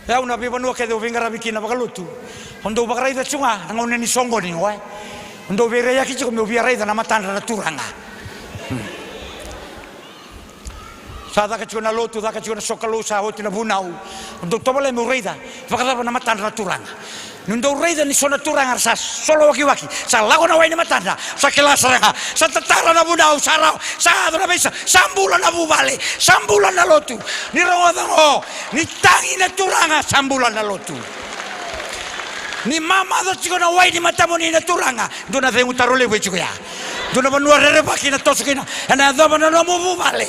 O yau na veivanua kece au veiqaravi kina vakalotu, au dau vakaraica tiko ga na gauna ni soqoni, oe. Au dau veiraiyaki tiko meu via raica na matadra na turaga. Hmm. Sa caka tiko na lotu, caka tiko na sokalou, sa oti na vunau. Au dau tovolea meu raica vakacava na matadra na turaga. Niu dau raica ni so na turaga era sa solowakiwaki, sa lako na wai ni matadra, sa kila sara ga, sa tatara na vunau, sa rawa, sa yaco na veisa, sa bula na vuvale, sa bula na lotu. Ni rogoca qo, ni tagi na turaga, sa bula na lotu. Ni mamaca tiko na wai ni matamuni na turaga, dua na cegu taro levu e tiko ya. Dua na vanua rerevaki na toso kina, ena yacova na nomu vuvale.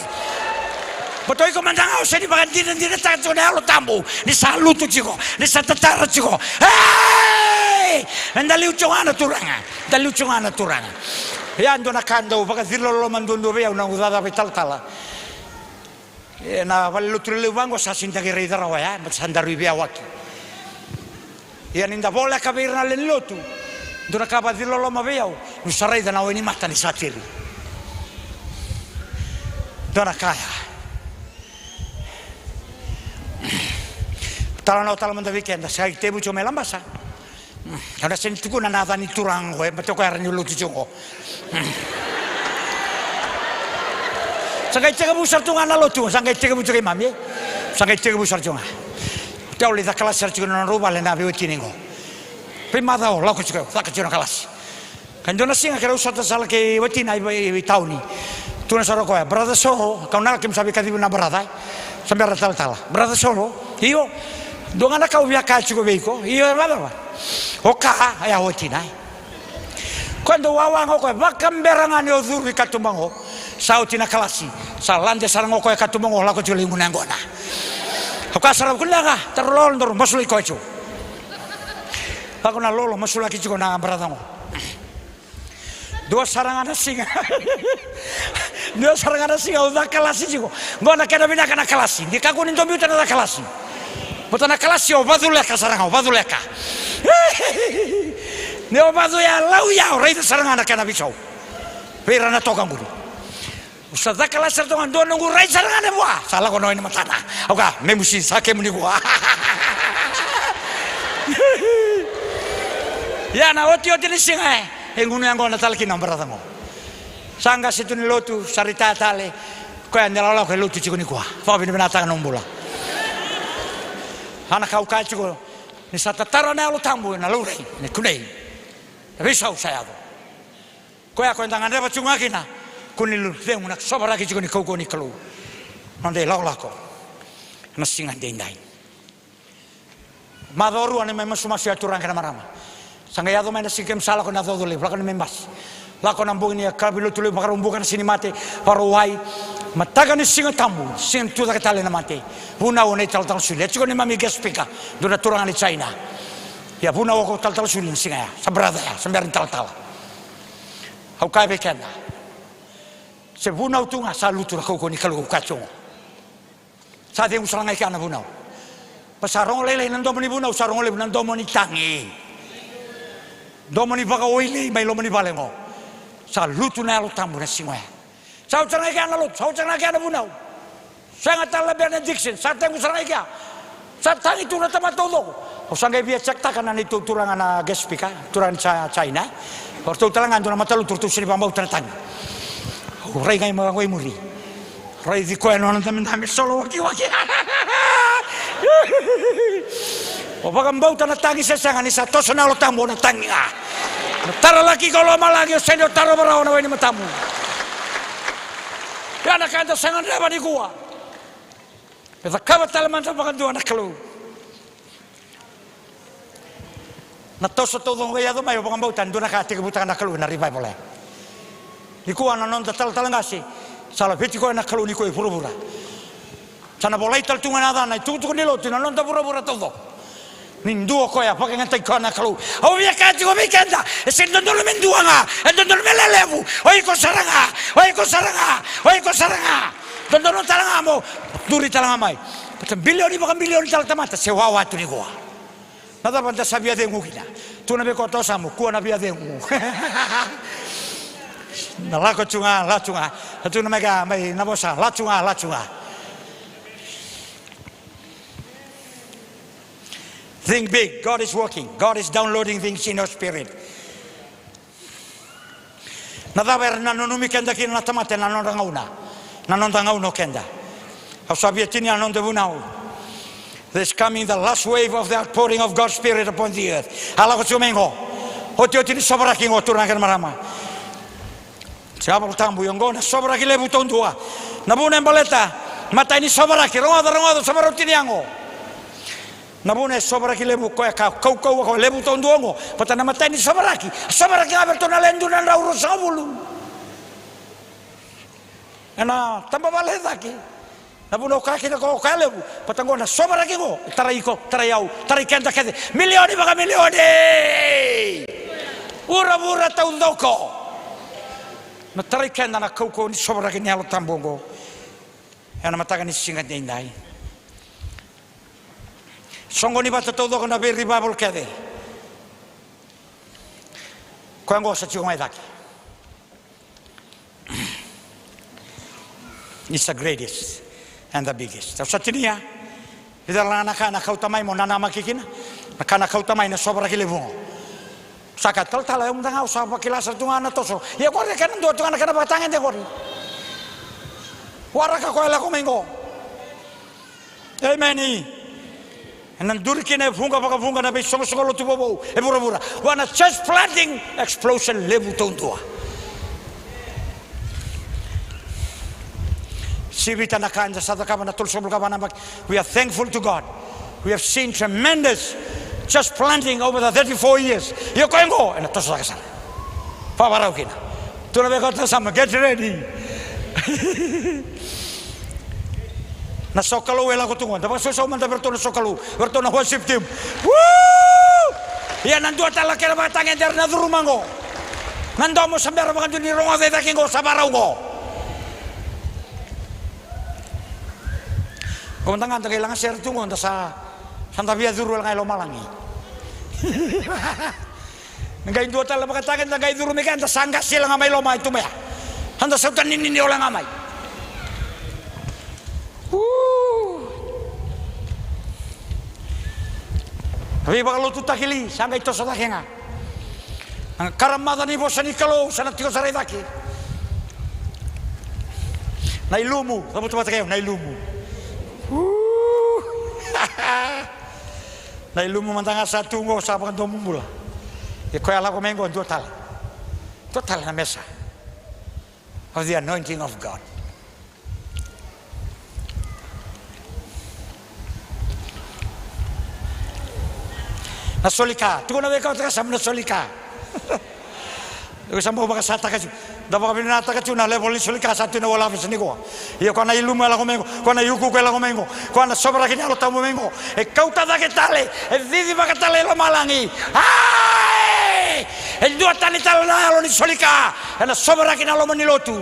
Baleta o iko mada ga o sega ni vakadinadinataka tiko na Yalo Tabu ni sa lutu tiko, ni sa tatara tiko. Ei! Eda liu tiko ga na turaga. Da liu tiko ga na turaga. Ia, dua na ka dau vakaciloloma duadua vei au na noqu cakacaka vakaitalatala. Ena valelotu lelevu vaqo sa sega ni da qai raica rawa ya, baleta sa daru iveiwaki. Ia ni da voleka vei ira na lewe ni lotu, dua na ka vakaciloloma vei au, niu sa raica na wai ni mata ni sa tiri. Dua na ka ya. Talanoa tale mada vei keda, sa qai tekivu tiko mai Labasa. Au na sega ni tukuna na yaca ni turaga qo, e, baleta o koya era ni lotu tiko qo. Sa qai tekivu sara tu ga na lotu, sa qai tekivu tiko keimami, e? Sa qai tekivu sara tu ga. Baleta au lai caka kalasi sara tiko na nodrau vale na veiwatini qo. Veimacawa au lako tiko, caka tiko na kalasi. Ka dua na siga keirau sota sara kei watina i, i, i tauni. Tukuna sara o koya, brother Solo, kau na, keimami sa veikacivi na brother, e? Sa bera talatala. Brother Solo, io. Dua ga na ka au via kaya tiko vei iko. Io, e vakacava? O ka, e a watina, e? Koya dau wawa ga o koya, vakabera ga ni o curu i katuba qo. Sa oti na kalasi, sa lade sara ga o koya i katuba qo, lako tiko lai gunu yaqona. Au kaya sara, kunea ga, taro lolo, daru masulaki koya tiko. Lako na lolo, masulaki tiko na brother qo. Dua sara ga na siga. Dua sara ga na siga au caka kalasi tiko. Qo na kena vinaka na kalasi. Ni kakua ni dua biuta na caka kalasi. Baleta na kalasi o vaculeka sara ga, o vaculeka. Ni o vacu ya, lau ya, o raica sara ga na kena veisau. Vei ira na toka qori. Au sa caka kalasi sara toka, dua noqu rai sara ga na vua. Sa lako na wai ni matana. Au kaya, me musi, sa kemuni vua. Ia na otioti ni siga, e, e gunu yaqona tale kina o brother qo. Sa qase tu ni lotu, sa ritaya tale. Koya ni lakolako e lotu tiko nikua. Vakavinavinakataka na nomu bula. A na ka au kaya tiko, ni sa tatara na Yalo Tabu ena laurai, ena kunei. Na veisau sa yaco. Koya, koya eda gadreva tiko ga kina, kua ni cegu na sovaraki tiko ni kaukauwa ni Kalou. Noda ilakolako ena siga edaidai. Macawa rua ni mai masumasu ya, turaga kei na marama. Sa qai yaco mai na siga keimami sa lako ena coco levu, lako na mai basi. Lako na bogi ni yakavi, lotu levu, vakarau buka na sinimate, vakarau wai. Mataka ni Siga Tabu, siga ni tucake tale na mate. Vunau na italatala suli. E tiko neimami guest speaker, dua na turaga ni China. Ia vunau o koya talatala suli na siga ya. Sa brother ya, sa bera ni talatala. Au kaya vei keda, se vunau tu ga, sa lutu na kaukauwa ni Kalou, au kaya tiko qo. Sa cegu sara ga i kea na vunau. Ba sa rogo lailai na domo ni vunau, sa rogo levu na domo ni tagi. Domo ni vakawailei mai loma ni vale qo. Sa lutu na Yalo Tabu na siga oya. Sa oti sara ga i kea na lotu, sa oti sara ga i kea na vunau. Sega tale na benediction, sa tekivu sara ga i kea. Sa tagi tu na tamata taucoko. Au sa qai via check-taka na neitou turaga na guest speaker, turaga ni Cha-, China. O ratou tale ga e dua na matalotu, ratou sega ni vakabauta na tagi. Au rai ga mai vaqo i muri. Raici koya na nona damedame solo wakiwaki. O vakabauta na tagi se sega, ni sa toso na Yalo Tabu o na tagi ga. Na tara laki iko lomalagi, o sega ni o tarova rawa na wai ni matamu. Ia na ka eda sa gadreva nikua, me cakava tale mada vakadua na Kalou. Na toso taucoko qai yaco mai, au vakabauta e dua na ka e tekivutaka na Kalou ena revival ya. Nikua na noda talatala qase, sa laveti koya na Kalou nikua i vuravura. Sa na volai tale tu ga na yacana itukutuku ni lotu ena noda vuravura taucoko. Ni dua o koya, vakayagataki koya na Kalou. Au via kaya tiko vei keda, e sega ni dodonu me dua ga, e dodonu me lelevu. O iko sara ga, o iko sara ga, o iko sara ga. Dodonu tale ga mo duri tale ga mai. Baleta bilioni vakabilioni tale tamata se wawa tu nikua. Na cava da sa via cegu kina? Tukuna vei koya toso mo kua na via cegu. Na lako tu ga, lako tu ga. Tukuna mai kea mai na vosa, lako tu ga, lako tu ga. Think big. God is working. God is downloading things in your spirit. Na cava era na nanumi keda kina na tamata ena nodra gauna? Na noda gauna o keda. Au sa via tinia na noda vunau. There's coming the last wave of the outpouring of God's Spirit upon the earth. A lako tiko mai qo. Otioti ni sovaraki qo, turaga kei na marama. Sa Yalo Tabu, ia oqo na sovaraki levu taudua. Na vuna e baleta, matai ni sovaraki, rogoca, rogoca, sa varau tinia qo. Na vuna e sovaraki levu koya ka kaukauwa ka levu taudua oqo. Baleta na matai ni sovaraki, a sovaraki ga vei ratou na lewe dua na drau ruasagavulu. Ena tabavale e cake. Na vuna au kaya kina ko koya levu. Baleta oqo na sovaraki oqo. Tarai iko, tarai au, tarai keda kece. Milioni vakamilioni. Vuravura taucoko. Na tarai keda na kaukauwa ni sovaraki ni Yalo Tabu oqo. Ena mataka ni siga edaidai. Soqoni vata taucoko na vei revival kece. Koya oqo sa tiko mai cake. It's the greatest and the biggest. Au sa tinia. Vica la na ka na kauta mai mo nanamaki kina. Na ka na kauta mai na sovaraki levu oqo. Sa kaya talatala, au mada ga au sa vakila sara tu ga na toso. Ia qori e kena dua tu ga na kena vakatagede qori. Waraka koya lako mai qo. Emeni. Ena duri kina e vuqa vakavuqa na veisoqosoqo lotu vovou e vuravura. Vua na church planting explosion levu taudua. Sivita na ka eda sa cakava na tolusagavulu ka va na yabaki. We are thankful to God. We have seen tremendous church planting over the thirty-four years. Ia koya oqo ena toso cake sara. Vakavakarau kina. Tu na veika o Tasama, get ready. Na sokalou e lako tu qo, da vakasausau mada vei iratou na sokalou, vei iratou na worship team. Woo! Ia na dua tale na kena vakatagede era na curuma qo. Na domo sa bera vakadua ni rogoca i cake qo, sa vakarau qo. Qo mada ga da qai lagasere tu qo, da sa, sa da via curu wale ga i lomalagi. Na qai dua tale na vakatagede, da qai curu mai kea, da sa qasi wale ga mai loma e tu mai ya. Sa da sauta ninini wale ga mai. Uu. Na veivakalotutaki li sa qai toso cake ga. Na karamaca ni vosa ni Kalou sa na tiko sara i cake. Na ilumu, cavuta vata kei au, na ilumu. Uu. Na ilumu mada ga sa tu qo, sa vakadomobula. Ia koya lako mai qo, dua tale. Dua tale na mesa of the anointing of God. Na soli ka, tukuna vei koya o Tasama na soli ka. Iko sa bau vakasataka tiko. Da vakavinakataka tiko na level ni soli ka sa tu ena World Harvest nikua. Ia koya na ilumu e lako mai qo, koya na iukuuku e lako mai qo, koya na sovaraki ni Yalo Tabu mai qo. E kauta cake tale, e cici vaka tale i lomalagi. Ai! E dua tani tale na yalo ni soli ka ena sovaraki na loma ni lotu.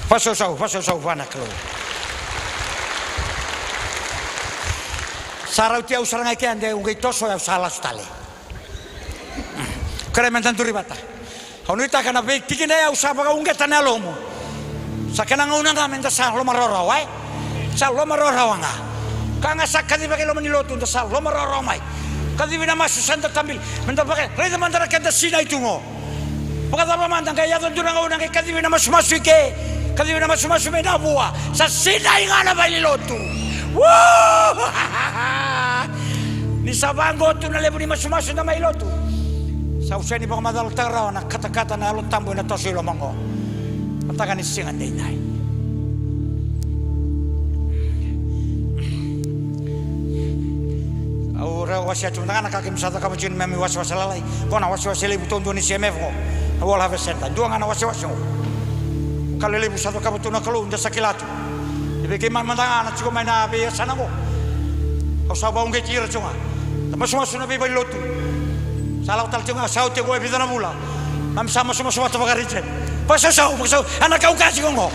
Vakasausau, vakasausau vua na Kalou. Sa rauti au sara ga i kea de au qai toso, au sa lasu tale. Kerea meda duri vata. Au nuitaka na veitikina e au sa vakauqeta na yalomu. Sa kena gauna ga meda sa lomarawarawa, e? Sa lomarawarawa ga. Ka ga sa kaciva ki loma ni lotu, da sa lomarawarawa mai. Kacivi na masu, sa da kabili. Meda vaka, raica mada na keda sinai tu qo. Vakacava mada qai yaco dua na gauna qai kacivi na masumasu i ke? Kacivi na masumasu mai na vua. Sa sinai ga na valenilotu. Woo! Ni sa vaqo tu na levu ni masumasu eda mai lotu, sa au sega ni vakamacalataka rawa na katakata na Yalo Tabu ena toso i loma qo. Mataka ni siga daidai. Au rawa wasea tu mada ga na ka keimami sa cakava tiko ni keimami wasewase lalai. Qo na wasewase levu taudua ni C M F qo, na World Harvest Centre. Dua ga na wasewase qo. Ka lelevu sa cakava tu na Kalou, da sa kila tu. E vei keimami mada ga na tiko mai na veiyasana qo. Au sa vakauqeti ira tiko ga. Da masumasu na veivalenilotu. Sa lako tale tiko ga, sa oti qo e vica na vula. Keimami sa masumasu vata vaka-region. Vakasausau, vakasausau. A na kau ka tiko qo.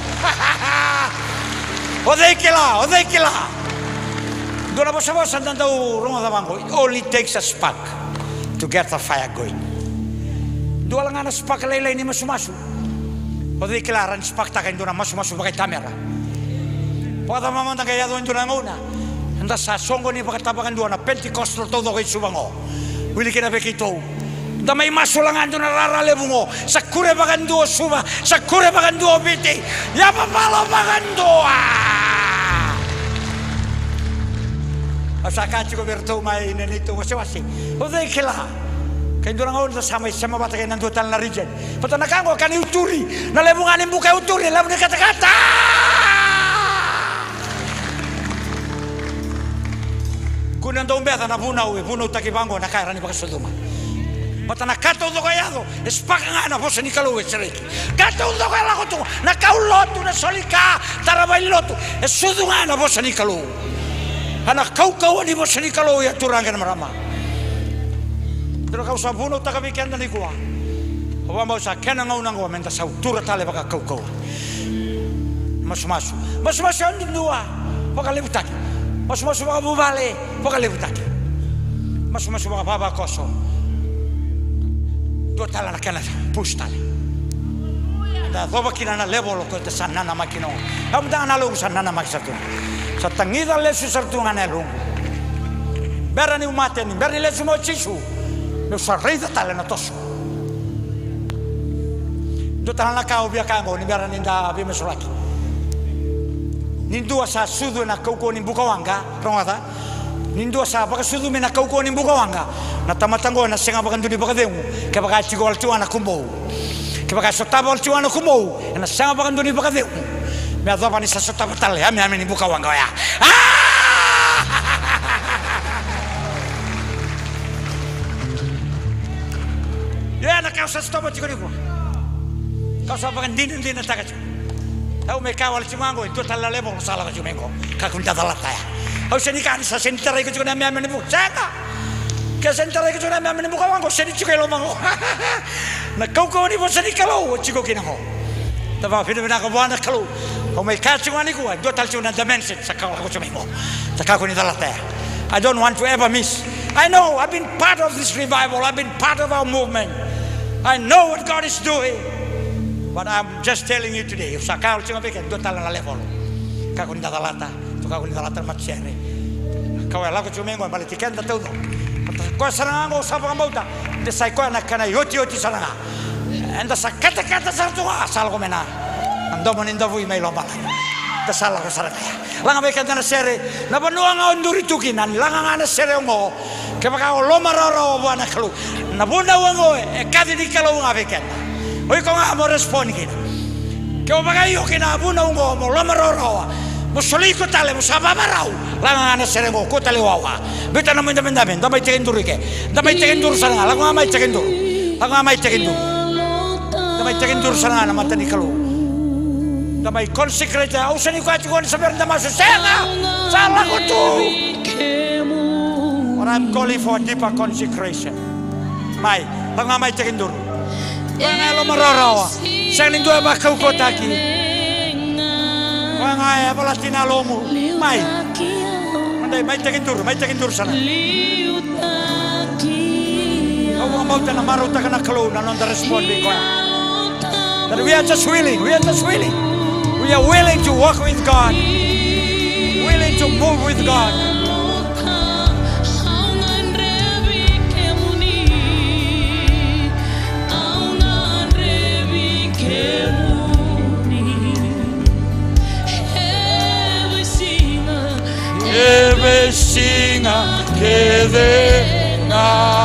O cei kila, o cei kila. Dua na vosavosa da dau rogoca vaqo. It only takes a spark to get the fire going. Dua wale ga na spark lailai ni masumasu. O cei kila, rawa ni spark-taka e dua na masumasu vakaitamera. Vakacava mada qai yaco e dua na gauna, eda sa soqoni vakatavakadua na Pentecostal taucoko i Suva qo. Wili kina vei keitou. Da mai masu wale ga e dua na rara levu qo. Sa kure vakadua o Suva, sa kure vakadua o Viti. Yavavalo vakadua. Au sa kaya tiko vei iratou mai na neitou wasewase, o cei kila, ke dua na gauna da sa mai sema vata kei na dua tale na region. Baleta na ka qo ka ni uturi, na levu ga ni buka e uturi, levu ni katakata. Kua ni dau beca na vunau e vunautaki vaqo, na ka e rawa ni vakasucuma. Baleta na ka taucoko e yaco, e spark ga na vosa ni Kalou e sereki. Ka taucoko e lako tu, na kaulotu, na soli ka, tara valenilotu, e sucu ga na vosa ni Kalou. A na kaukauwa ni vosa ni Kalou, ia turaga kei na marama. Dua na ka au sa vunautaka vei keda nikua. Au vakabauta sa kena gauna qo meda sa tura tale vakakaukauwa. Masumasu. Masumasu yadudua, vakalevutaki. Masumasu vakavuvale, vakalevutaki. Masumasu vakavavakoso. Dua tale na kena push tale. Da yacova kina na level o koya da sa nanamaki kina. Au mada ga na yaloqu sa nanamaki sara tu. Sa tagica lesu sara tu ga na yaloqu. Bera niu mate, ni bera ni lesu mai o Jisu, meu sa raica tale na toso. Dua tale na ka au via kaya qo, ni bera ni da veimasulaki. Ni dua sa sucu ena kaukauwa ni buka waqa, rogoca. Ni dua sa vakasucumi ena kaukauwa ni buka waqa, na tamata oqo ena sega vakadua ni vakacegu kevaka e tiko wale tiko ga na kubou. Kevaka e sotava wale tiko ga na kubou, ena sega vakadua ni vakacegu me yacova ni sa sotava tale na yameyame ni buka waqa oya. Ah! Ia na ka au sa sotava tiko nikua, ka au sa vakadinadinataka tiko. Au mai kaya wale tiko ga qo, e dua tale na level au sa lako tiko mai qo. Kakua ni da calata ya. Au sega ni kaya ni sa sega ni tarai iko tiko na yameyame ni buka, sega. Ke sega ni tarai iko tiko na yameyame ni buka waqa qo, sega ni tiko e loma qo. Na kaukauwa ni vosa ni Kalou e tiko kina qo. Da vakavinavinaka vua na Kalou. Au mai kaya tiko ga nikua, e dua tale tiko na dimension sa ka lako tiko mai qo. Da kakua ni calata ya. I don't want to ever miss. I know, I've been part of this revival. I've been part of our movement. I know what God is doing. But I'm just telling you today, au sa kaya wale tiko ga vei keda, dua tale na level. Kakua ni da calata, tou kakua ni calata na matasere. Ka au lako tiko mai qo e baleti keda taucoko. Baleta o koya sara ga qo au sa vakabauta ni sa i koya na kena iotioti sara ga. Eda sa katakata sara tu ga, sa lako mai na, na domo ni davui mai lomalagi. Da sa lako sara ga ya. Laga mai keda na sere, na vanua ga o duri tu kina, ni laga ga na sere oqo. Kevaka o lomarawarawa vua na Kalou, na vunau oqo e kaci ni Kalou ga vei keda. O iko ga mo respond kina. Ke o vakaio kina na vunau oqo mo lomarawarawa, mo soli iko tale, mo sa vavarau. Laga ga na sere oqo, kua tale wawa. Biuta na nomu idabedabe, da mai tekiduru i ke. Da mai tekiduru sara ga, lako ga mai tekiduru. Lako ga mai tekiduru. Da mai tekiduru sara ga na mata ni Kalou. Da mai consecrate, au sega ni koya tiko ni sa bera da masu, sega, sa lako tu. But I'm calling for a deeper consecration. Mai, lako ga mai tekiduru. Koya ga e lomarawarawa. Sega ni dua e vakaukauwataki. Koya ga e yavalati na yalomu. Mai. Madai, mai tekiduru, mai tekiduru sara. Au vakabauta na marautaka na Kalou na noda respond vei koya. That we are just willing, we are just willing. We are willing to walk with God. Willing to move with God. Kece ga.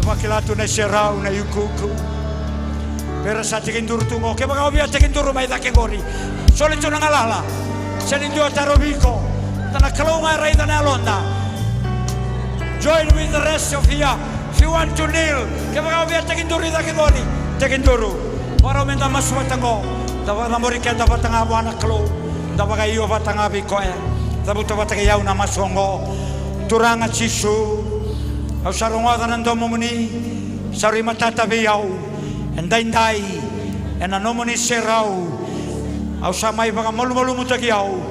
Vakila tu na iserau, na iukuuku. Vei ira sa tekiduru tu qo, kevaka o via tekiduru mai cake qori, soli tu na galala. Sega ni dua e tarovi iko. Baleta na Kalou ga e raica na yaloda. Join with the rest of here. If you want to kneel, kevaka o via tekiduru i cake qori, tekiduru. Vakarau meda masu vata qo. Da vakacabori keda vata ga vua na Kalou. Da vakaio vata ga vei koya. Cavuta vata kei au na masu oqo. Turaga Jisu, au sa rogoca na domomuni. Sa rui matata vei au edaidai ena nomuni serau. Au sa mai vakamalumalumutaki au.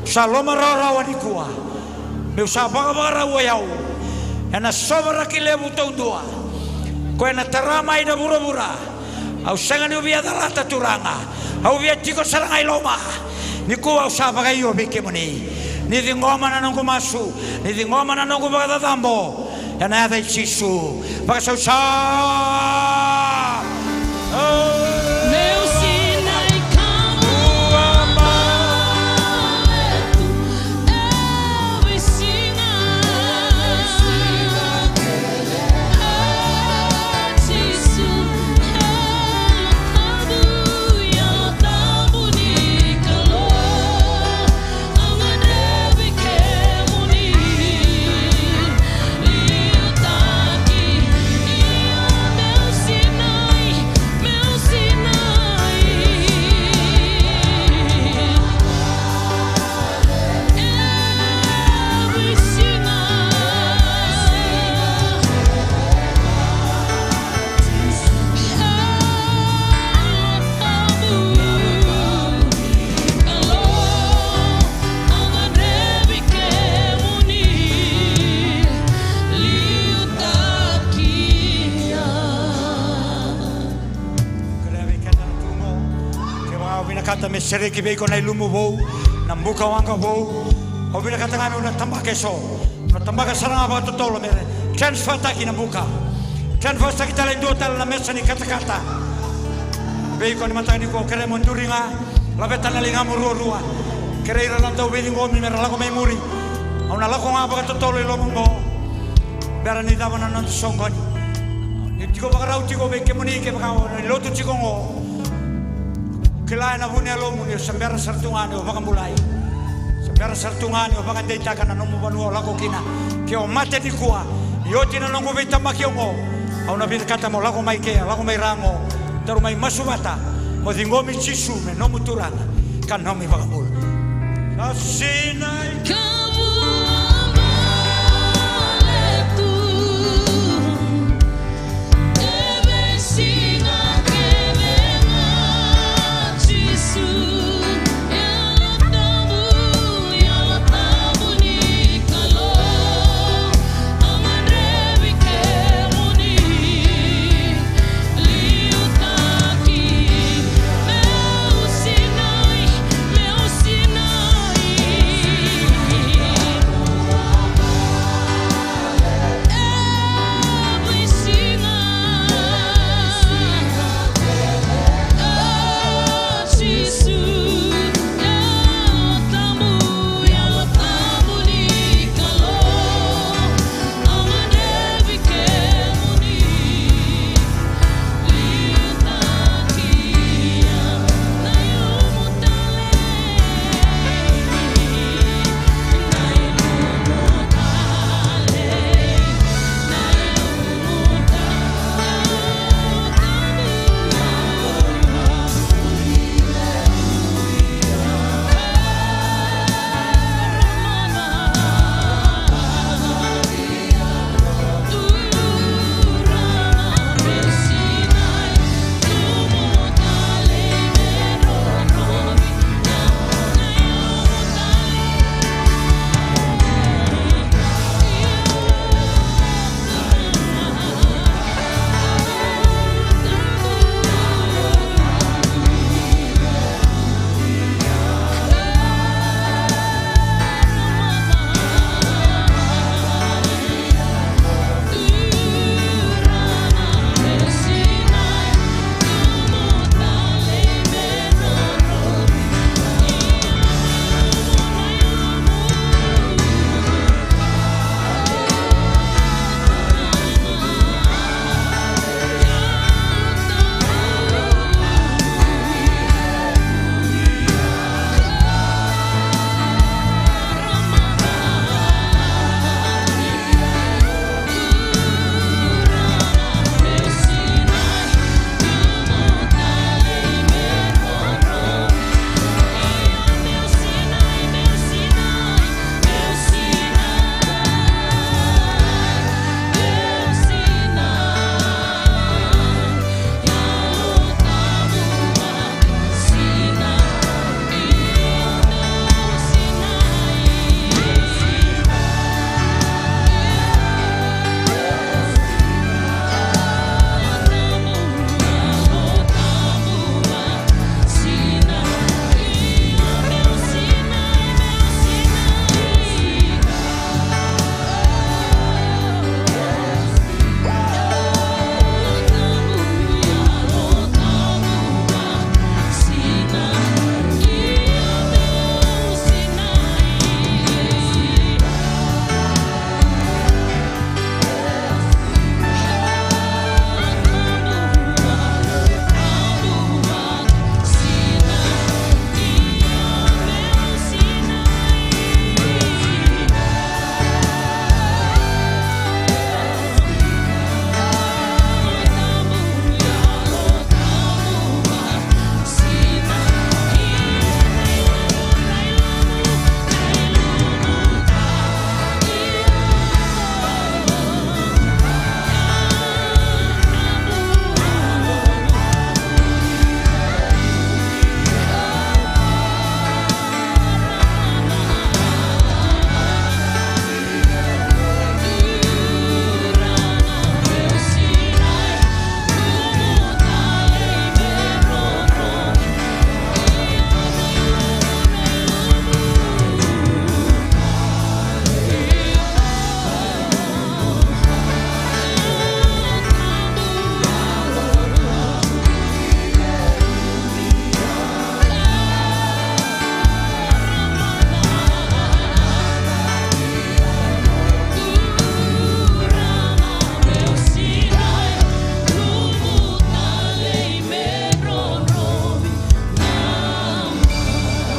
Sa lomarawarawa nikua. Meu sa vakavakarau o yau ena sovaraki levu taudua ko ena tara mai na vuravura. Au sega niu via calata, Turaga. Au via tiko sara ga i loma. Nikua au sa vakaio vei kemuni. Ni ciqoma na noqu masu, ni ciqoma na noqu vakacacabo, ena yaca i Jisu. Vakasausau. Kevaka o vinakata me sereki vei iko na ilumu vou, na buka waqa vou, o vinakata ga meu na tabaka eso. Na tabaka sara ga vakatotolo me transfer taki na buka. Transfer taki tale e dua tale na mesa ni katakata. Vei iko ni mataka nikua, kere mo duri ga, laveta na ligamu ruarua. Kere ira na dau veiciqomi me ra lako mai muri. Au na lako ga vakatotolo i loma qo. Bera ni cava na noda soqoni. Ni tiko vakarau tiko vei kemuni kevaka o na lotu tiko qo. Kila ena vu ni yalomu ni o se bera sara tu ga ni o vakabulai. Se bera sara tu ga ni o vakadeitaka na nomu vanua o lako kina. Ke o mate nikua, ni oti na noqu veitabaki oqo, au na vinakata mo lako mai ke, lako mai ra qo. Daru mai masu vata, mo ciqomi Jisu me nomu Turaga ka nomu iVakabula. Sa sinai.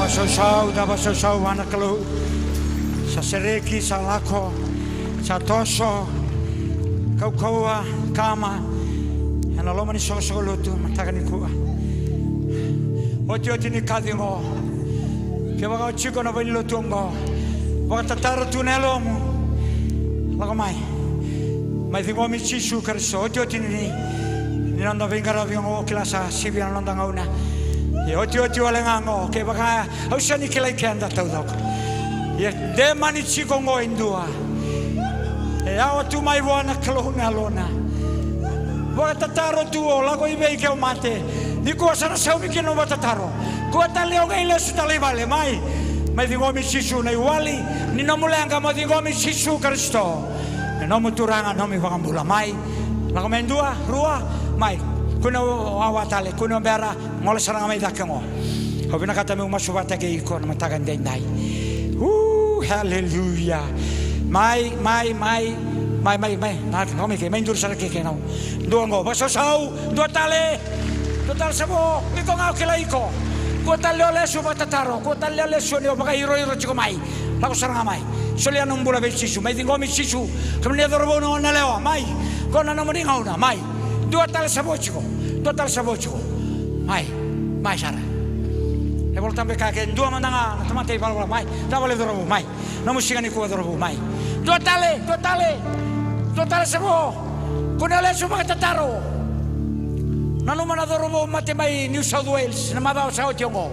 Sausau, da vakasausau vua na Kalou. Sa sereki, sa lako, sa toso, kaukauwa, kama, ena loma ni soqosoqo lotu mataka nikua. Otioti ni ka ciqo. Kevaka o tiko na valenilotu oqo, vakatataro tu na yalomu. Lako mai. Mai ciqomi Jisu Karisito. Otioti ni, ni noda veiqaravi oqo, kila sa sivia na noda gauna. Ia otioti wale ga oqo, kevaka au sega ni kilai keda taucoko. Ia de mani tiko oqo e dua e yawa tu mai vua na Kalou na yalona. Vakatataro tu, o lako i vei ke o mate? Nikua sa na saumi kina nomu vakatataro. Kua tale o qai lesu tale i vale, mai. Mai ciqomi Jisu, na iwali ni nomu leqa, mo ciqomi Jisu Karisito me nomu Turaga, nomu iVakabula. Mai. Lako mai, dua, rua, mai. Kua ni wawa tale, kua ni bera. Gole sara ga mai cake oqo. Au vinakata meu masu vata kei iko na mataka edaidai. U, haleluya. Mai, mai, mai. Mai, mai, mai. Na, lako mai ke, mai duri sara ke, ke nau. Dua oqo, vakasausau, dua tale. Dua tale sa vo, iko ga o kilai iko. Kua tale o lesu vakatataro, kua tale o lesu ni o vakairoiro tiko mai. Lako sara ga mai. Solia nomu bula vei Jisu, mai ciqomi Jisu. Kemuni na cauravou, na goneyalewa, mai. Qo na nomuni gauna, mai. Dua tale sa vo tiko. Dua tale sa vo tiko. Mai. Mai sara. Na iVolatabu e kaya ke dua mada ga na tamata ivalavala, mai. Vinaka vakalevu cauravou, mai. Nomu siga nikua cauravou, mai. Dua tale, dua tale. Dua tale sa vo. Kua ni lesu vakatataro. Nanuma na cauravou mate mai New South Wales na macawa sa oti oqo.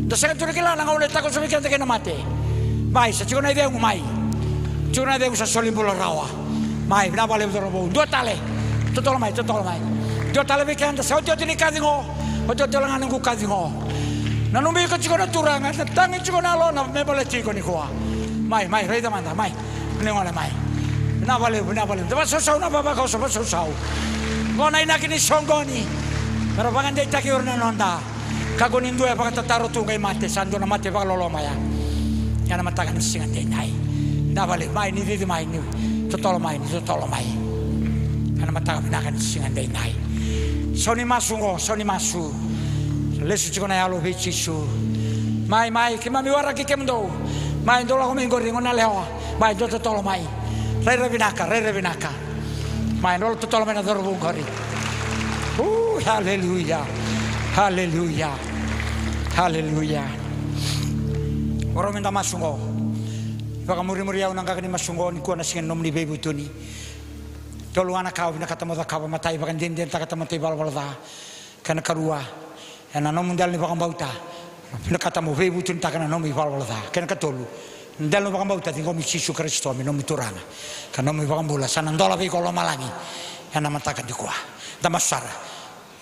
Da sega tu ni kila na gauna e takoso vei keda kei na mate. Mai, sa tiko na icegu, mai. Tiko na icegu sa soli bula rawa. Mai, vinaka vakalevu cauravou. Dua tale. Totolo mai, totolo mai. Dua tale vei keda, sa otioti ni ka ciqo. Otioti wale ga noqu ka ciqo. Nanumi iko tiko na Turaga, na tagi tiko na yalona me baleti iko nikua. Mai, mai, raica mada, mai. Ni gole mai. Vinaka vakalevu, vinaka vakalevu. Da vakasausau, na vavakoso, vakasausau. Qo na inaki ni soqoni. Me ra vakadeitaki ira na noda. Kakua ni dua e vakatataro tu qai mate, sa dua na mate vakaloloma ya. Ena mataka ni siga edaidai. Vinaka vakalevu, mai, ni cici mai, ni totolo mai, ni totolo mai. Ena mataka vinaka ni siga edaidai. Sau ni masu qo, sau ni masu. Lesu tiko na yalo vei Jisu. Mai, mai, keimami waraki kemudou. Mai, dou lako mai qori, goneyalewa. Mai, dou totolo mai. Rairai vinaka, rairai vinaka. Mai, dou totolo mai na cauravou qori. U, haleluya. Haleluya. Haleluya. Vakarau meda masu qo. Vakamurimuri au na qaqa ni masu qo, nikua na siga ni nomuni veivutuni. Tolu ga na ka au vinakata mo cakava, matai, vakadinadinataka tamata ivalavala ca. Kena karua, ena nomu dela ni vakabauta, vinakata mo veivutunitaka na nomu ivalavala ca. Kena katolu, dela ni vakabauta, ciqomi Jisu Karisito me nomu Turaga ka nomu iVakabula, sa na dola vei iko lomalagi ena mataka nikua. Da masu sara.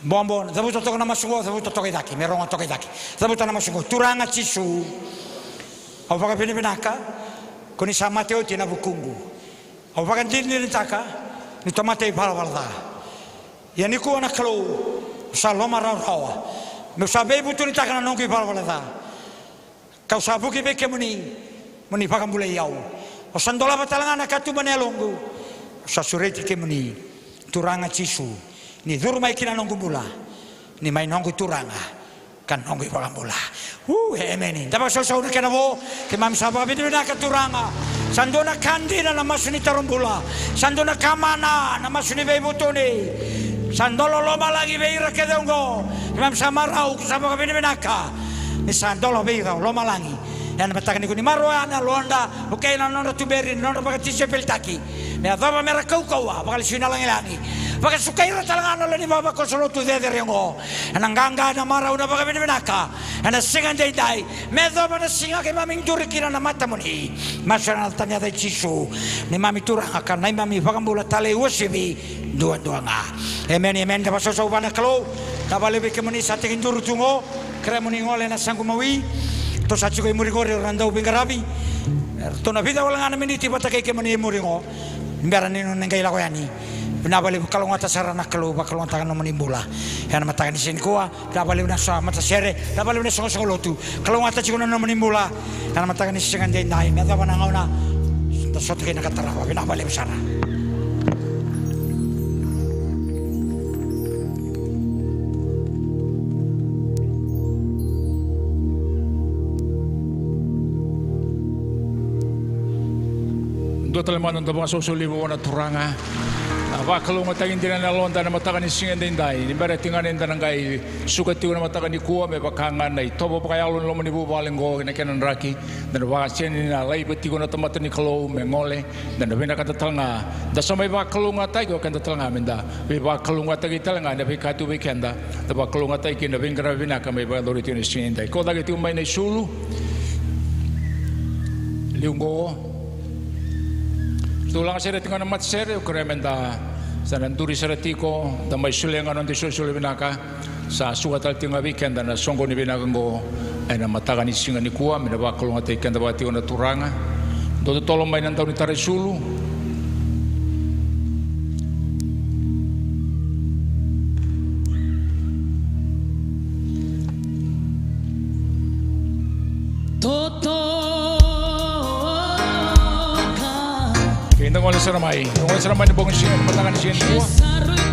Bobo, cavuta toka na masu qo, cavuta toka i cake, me rogo toka i cake. Cavuta na masu qo. Turaga Jisu, au vakavinavinaka ko ni sa mate oti ena vukuqu. Au vakadinadinataka ni tamata ivalavala ca. Ia nikua na Kalou, au sa lomarawarawa meu sa veivutunitaka na noqu ivalavala ca. Kau sa vuki vei kemuni mo ni vakabulai au. Au sa dolava tale ga na katuba ni yaloqu. Au sa sureti kemuni, Turaga Jisu, ni curu mai ki na noqu bula, ni mai noqu Turaga ka noqu iVakabula. U, emeni. Da vakasausau na kena vo. Keimami sa vakavinavinaka Turaga. Sa dua na ka dina na masu ni taro bula. Sa dua na ka mana na masu ni veivutuni. Sa dola lomalagi vei ira kece oqo. Keimami sa marau, keimami sa vakavinavinaka ni sa dola vei ira lomalagi. Ena mataka nikua, ni maroroya na yaloda, vukei na nodra tuberi, na nodra vakatisaipelitaki. Me yacova me ra kaukauwa, vakalesui na lagilagi. Vakasukai ira tale ga na lewe ni vavakoso lotu cecere oqo. Ena qaqa, na marau, na vakavinavinaka ena siga edaidai. Me yacova na siga keimami duri kina na matamuni. Masu ena yaca i Jisu. Neimami Turaga ka neimami iVakabula talei uasivi duadua ga. Emeni, emeni. Da vakasausau vua na Kalou. Vinaka vakalevu vei kemuni sa tekiduru tu oqo. Kerea mo ni gole ena saqu mawi. Ratou sa tiko e muri qori era na dauveiqaravi. Ratou na vica wale ga na miniti vata kei kemuni e muri qo. Ni bera ni nona qai lako yani. Vinaka vakalevu, kalougata sara na Kalou, vakalougatataka na nomuni bula ena mataka ni siga nikua. Vinaka vakalevu na sa matasere, vinaka vakalevu na soqosoqo lotu. Kalougata tiko na nomuni bula ena mataka ni siga edaidai. Me yacova na gauna da sota kina ka tarava. Vinaka vakalevu sara. Dua tale mada na noda vakasoso levu vua na Turaga. A, vakalougatataki dina na yaloda ena mataka ni siga edaidai, ni bera tiko ga ni da na qai suka tiko ena mataka nikua me vaka ga na itovo vakayalo ni loma ni vuvale oqo ena kena draki. Da na vakaseni na laiva tiko na tamata ni Kalou me gole, da na vinakata tale ga, da sa mai vakalougatataki o keda tale ga me da veivakalougatataki tale ga ena veika tu vei keda, da vakalougatataki kina na veiqaravi vinaka mai vakayacori tiko ena siga edaidai. Ko cake tiko mai na isulu. Liu qo. Ratou laga sere tiko ga na matasere, au kerea me da sa na duri sara tiko, da mai solia ga na noda isolisoli vinaka. Sa suka tale tiko ga vei keda na soqoni vinaka oqo ena mataka ni siga nikua, me na vakalougatataki keda vaka tiko na Turaga. Dou totolo mai na dau ni tara isulu. Kei da gole sara mai, da gole sara mai na bogi ni siga, mataka ni siga nikua.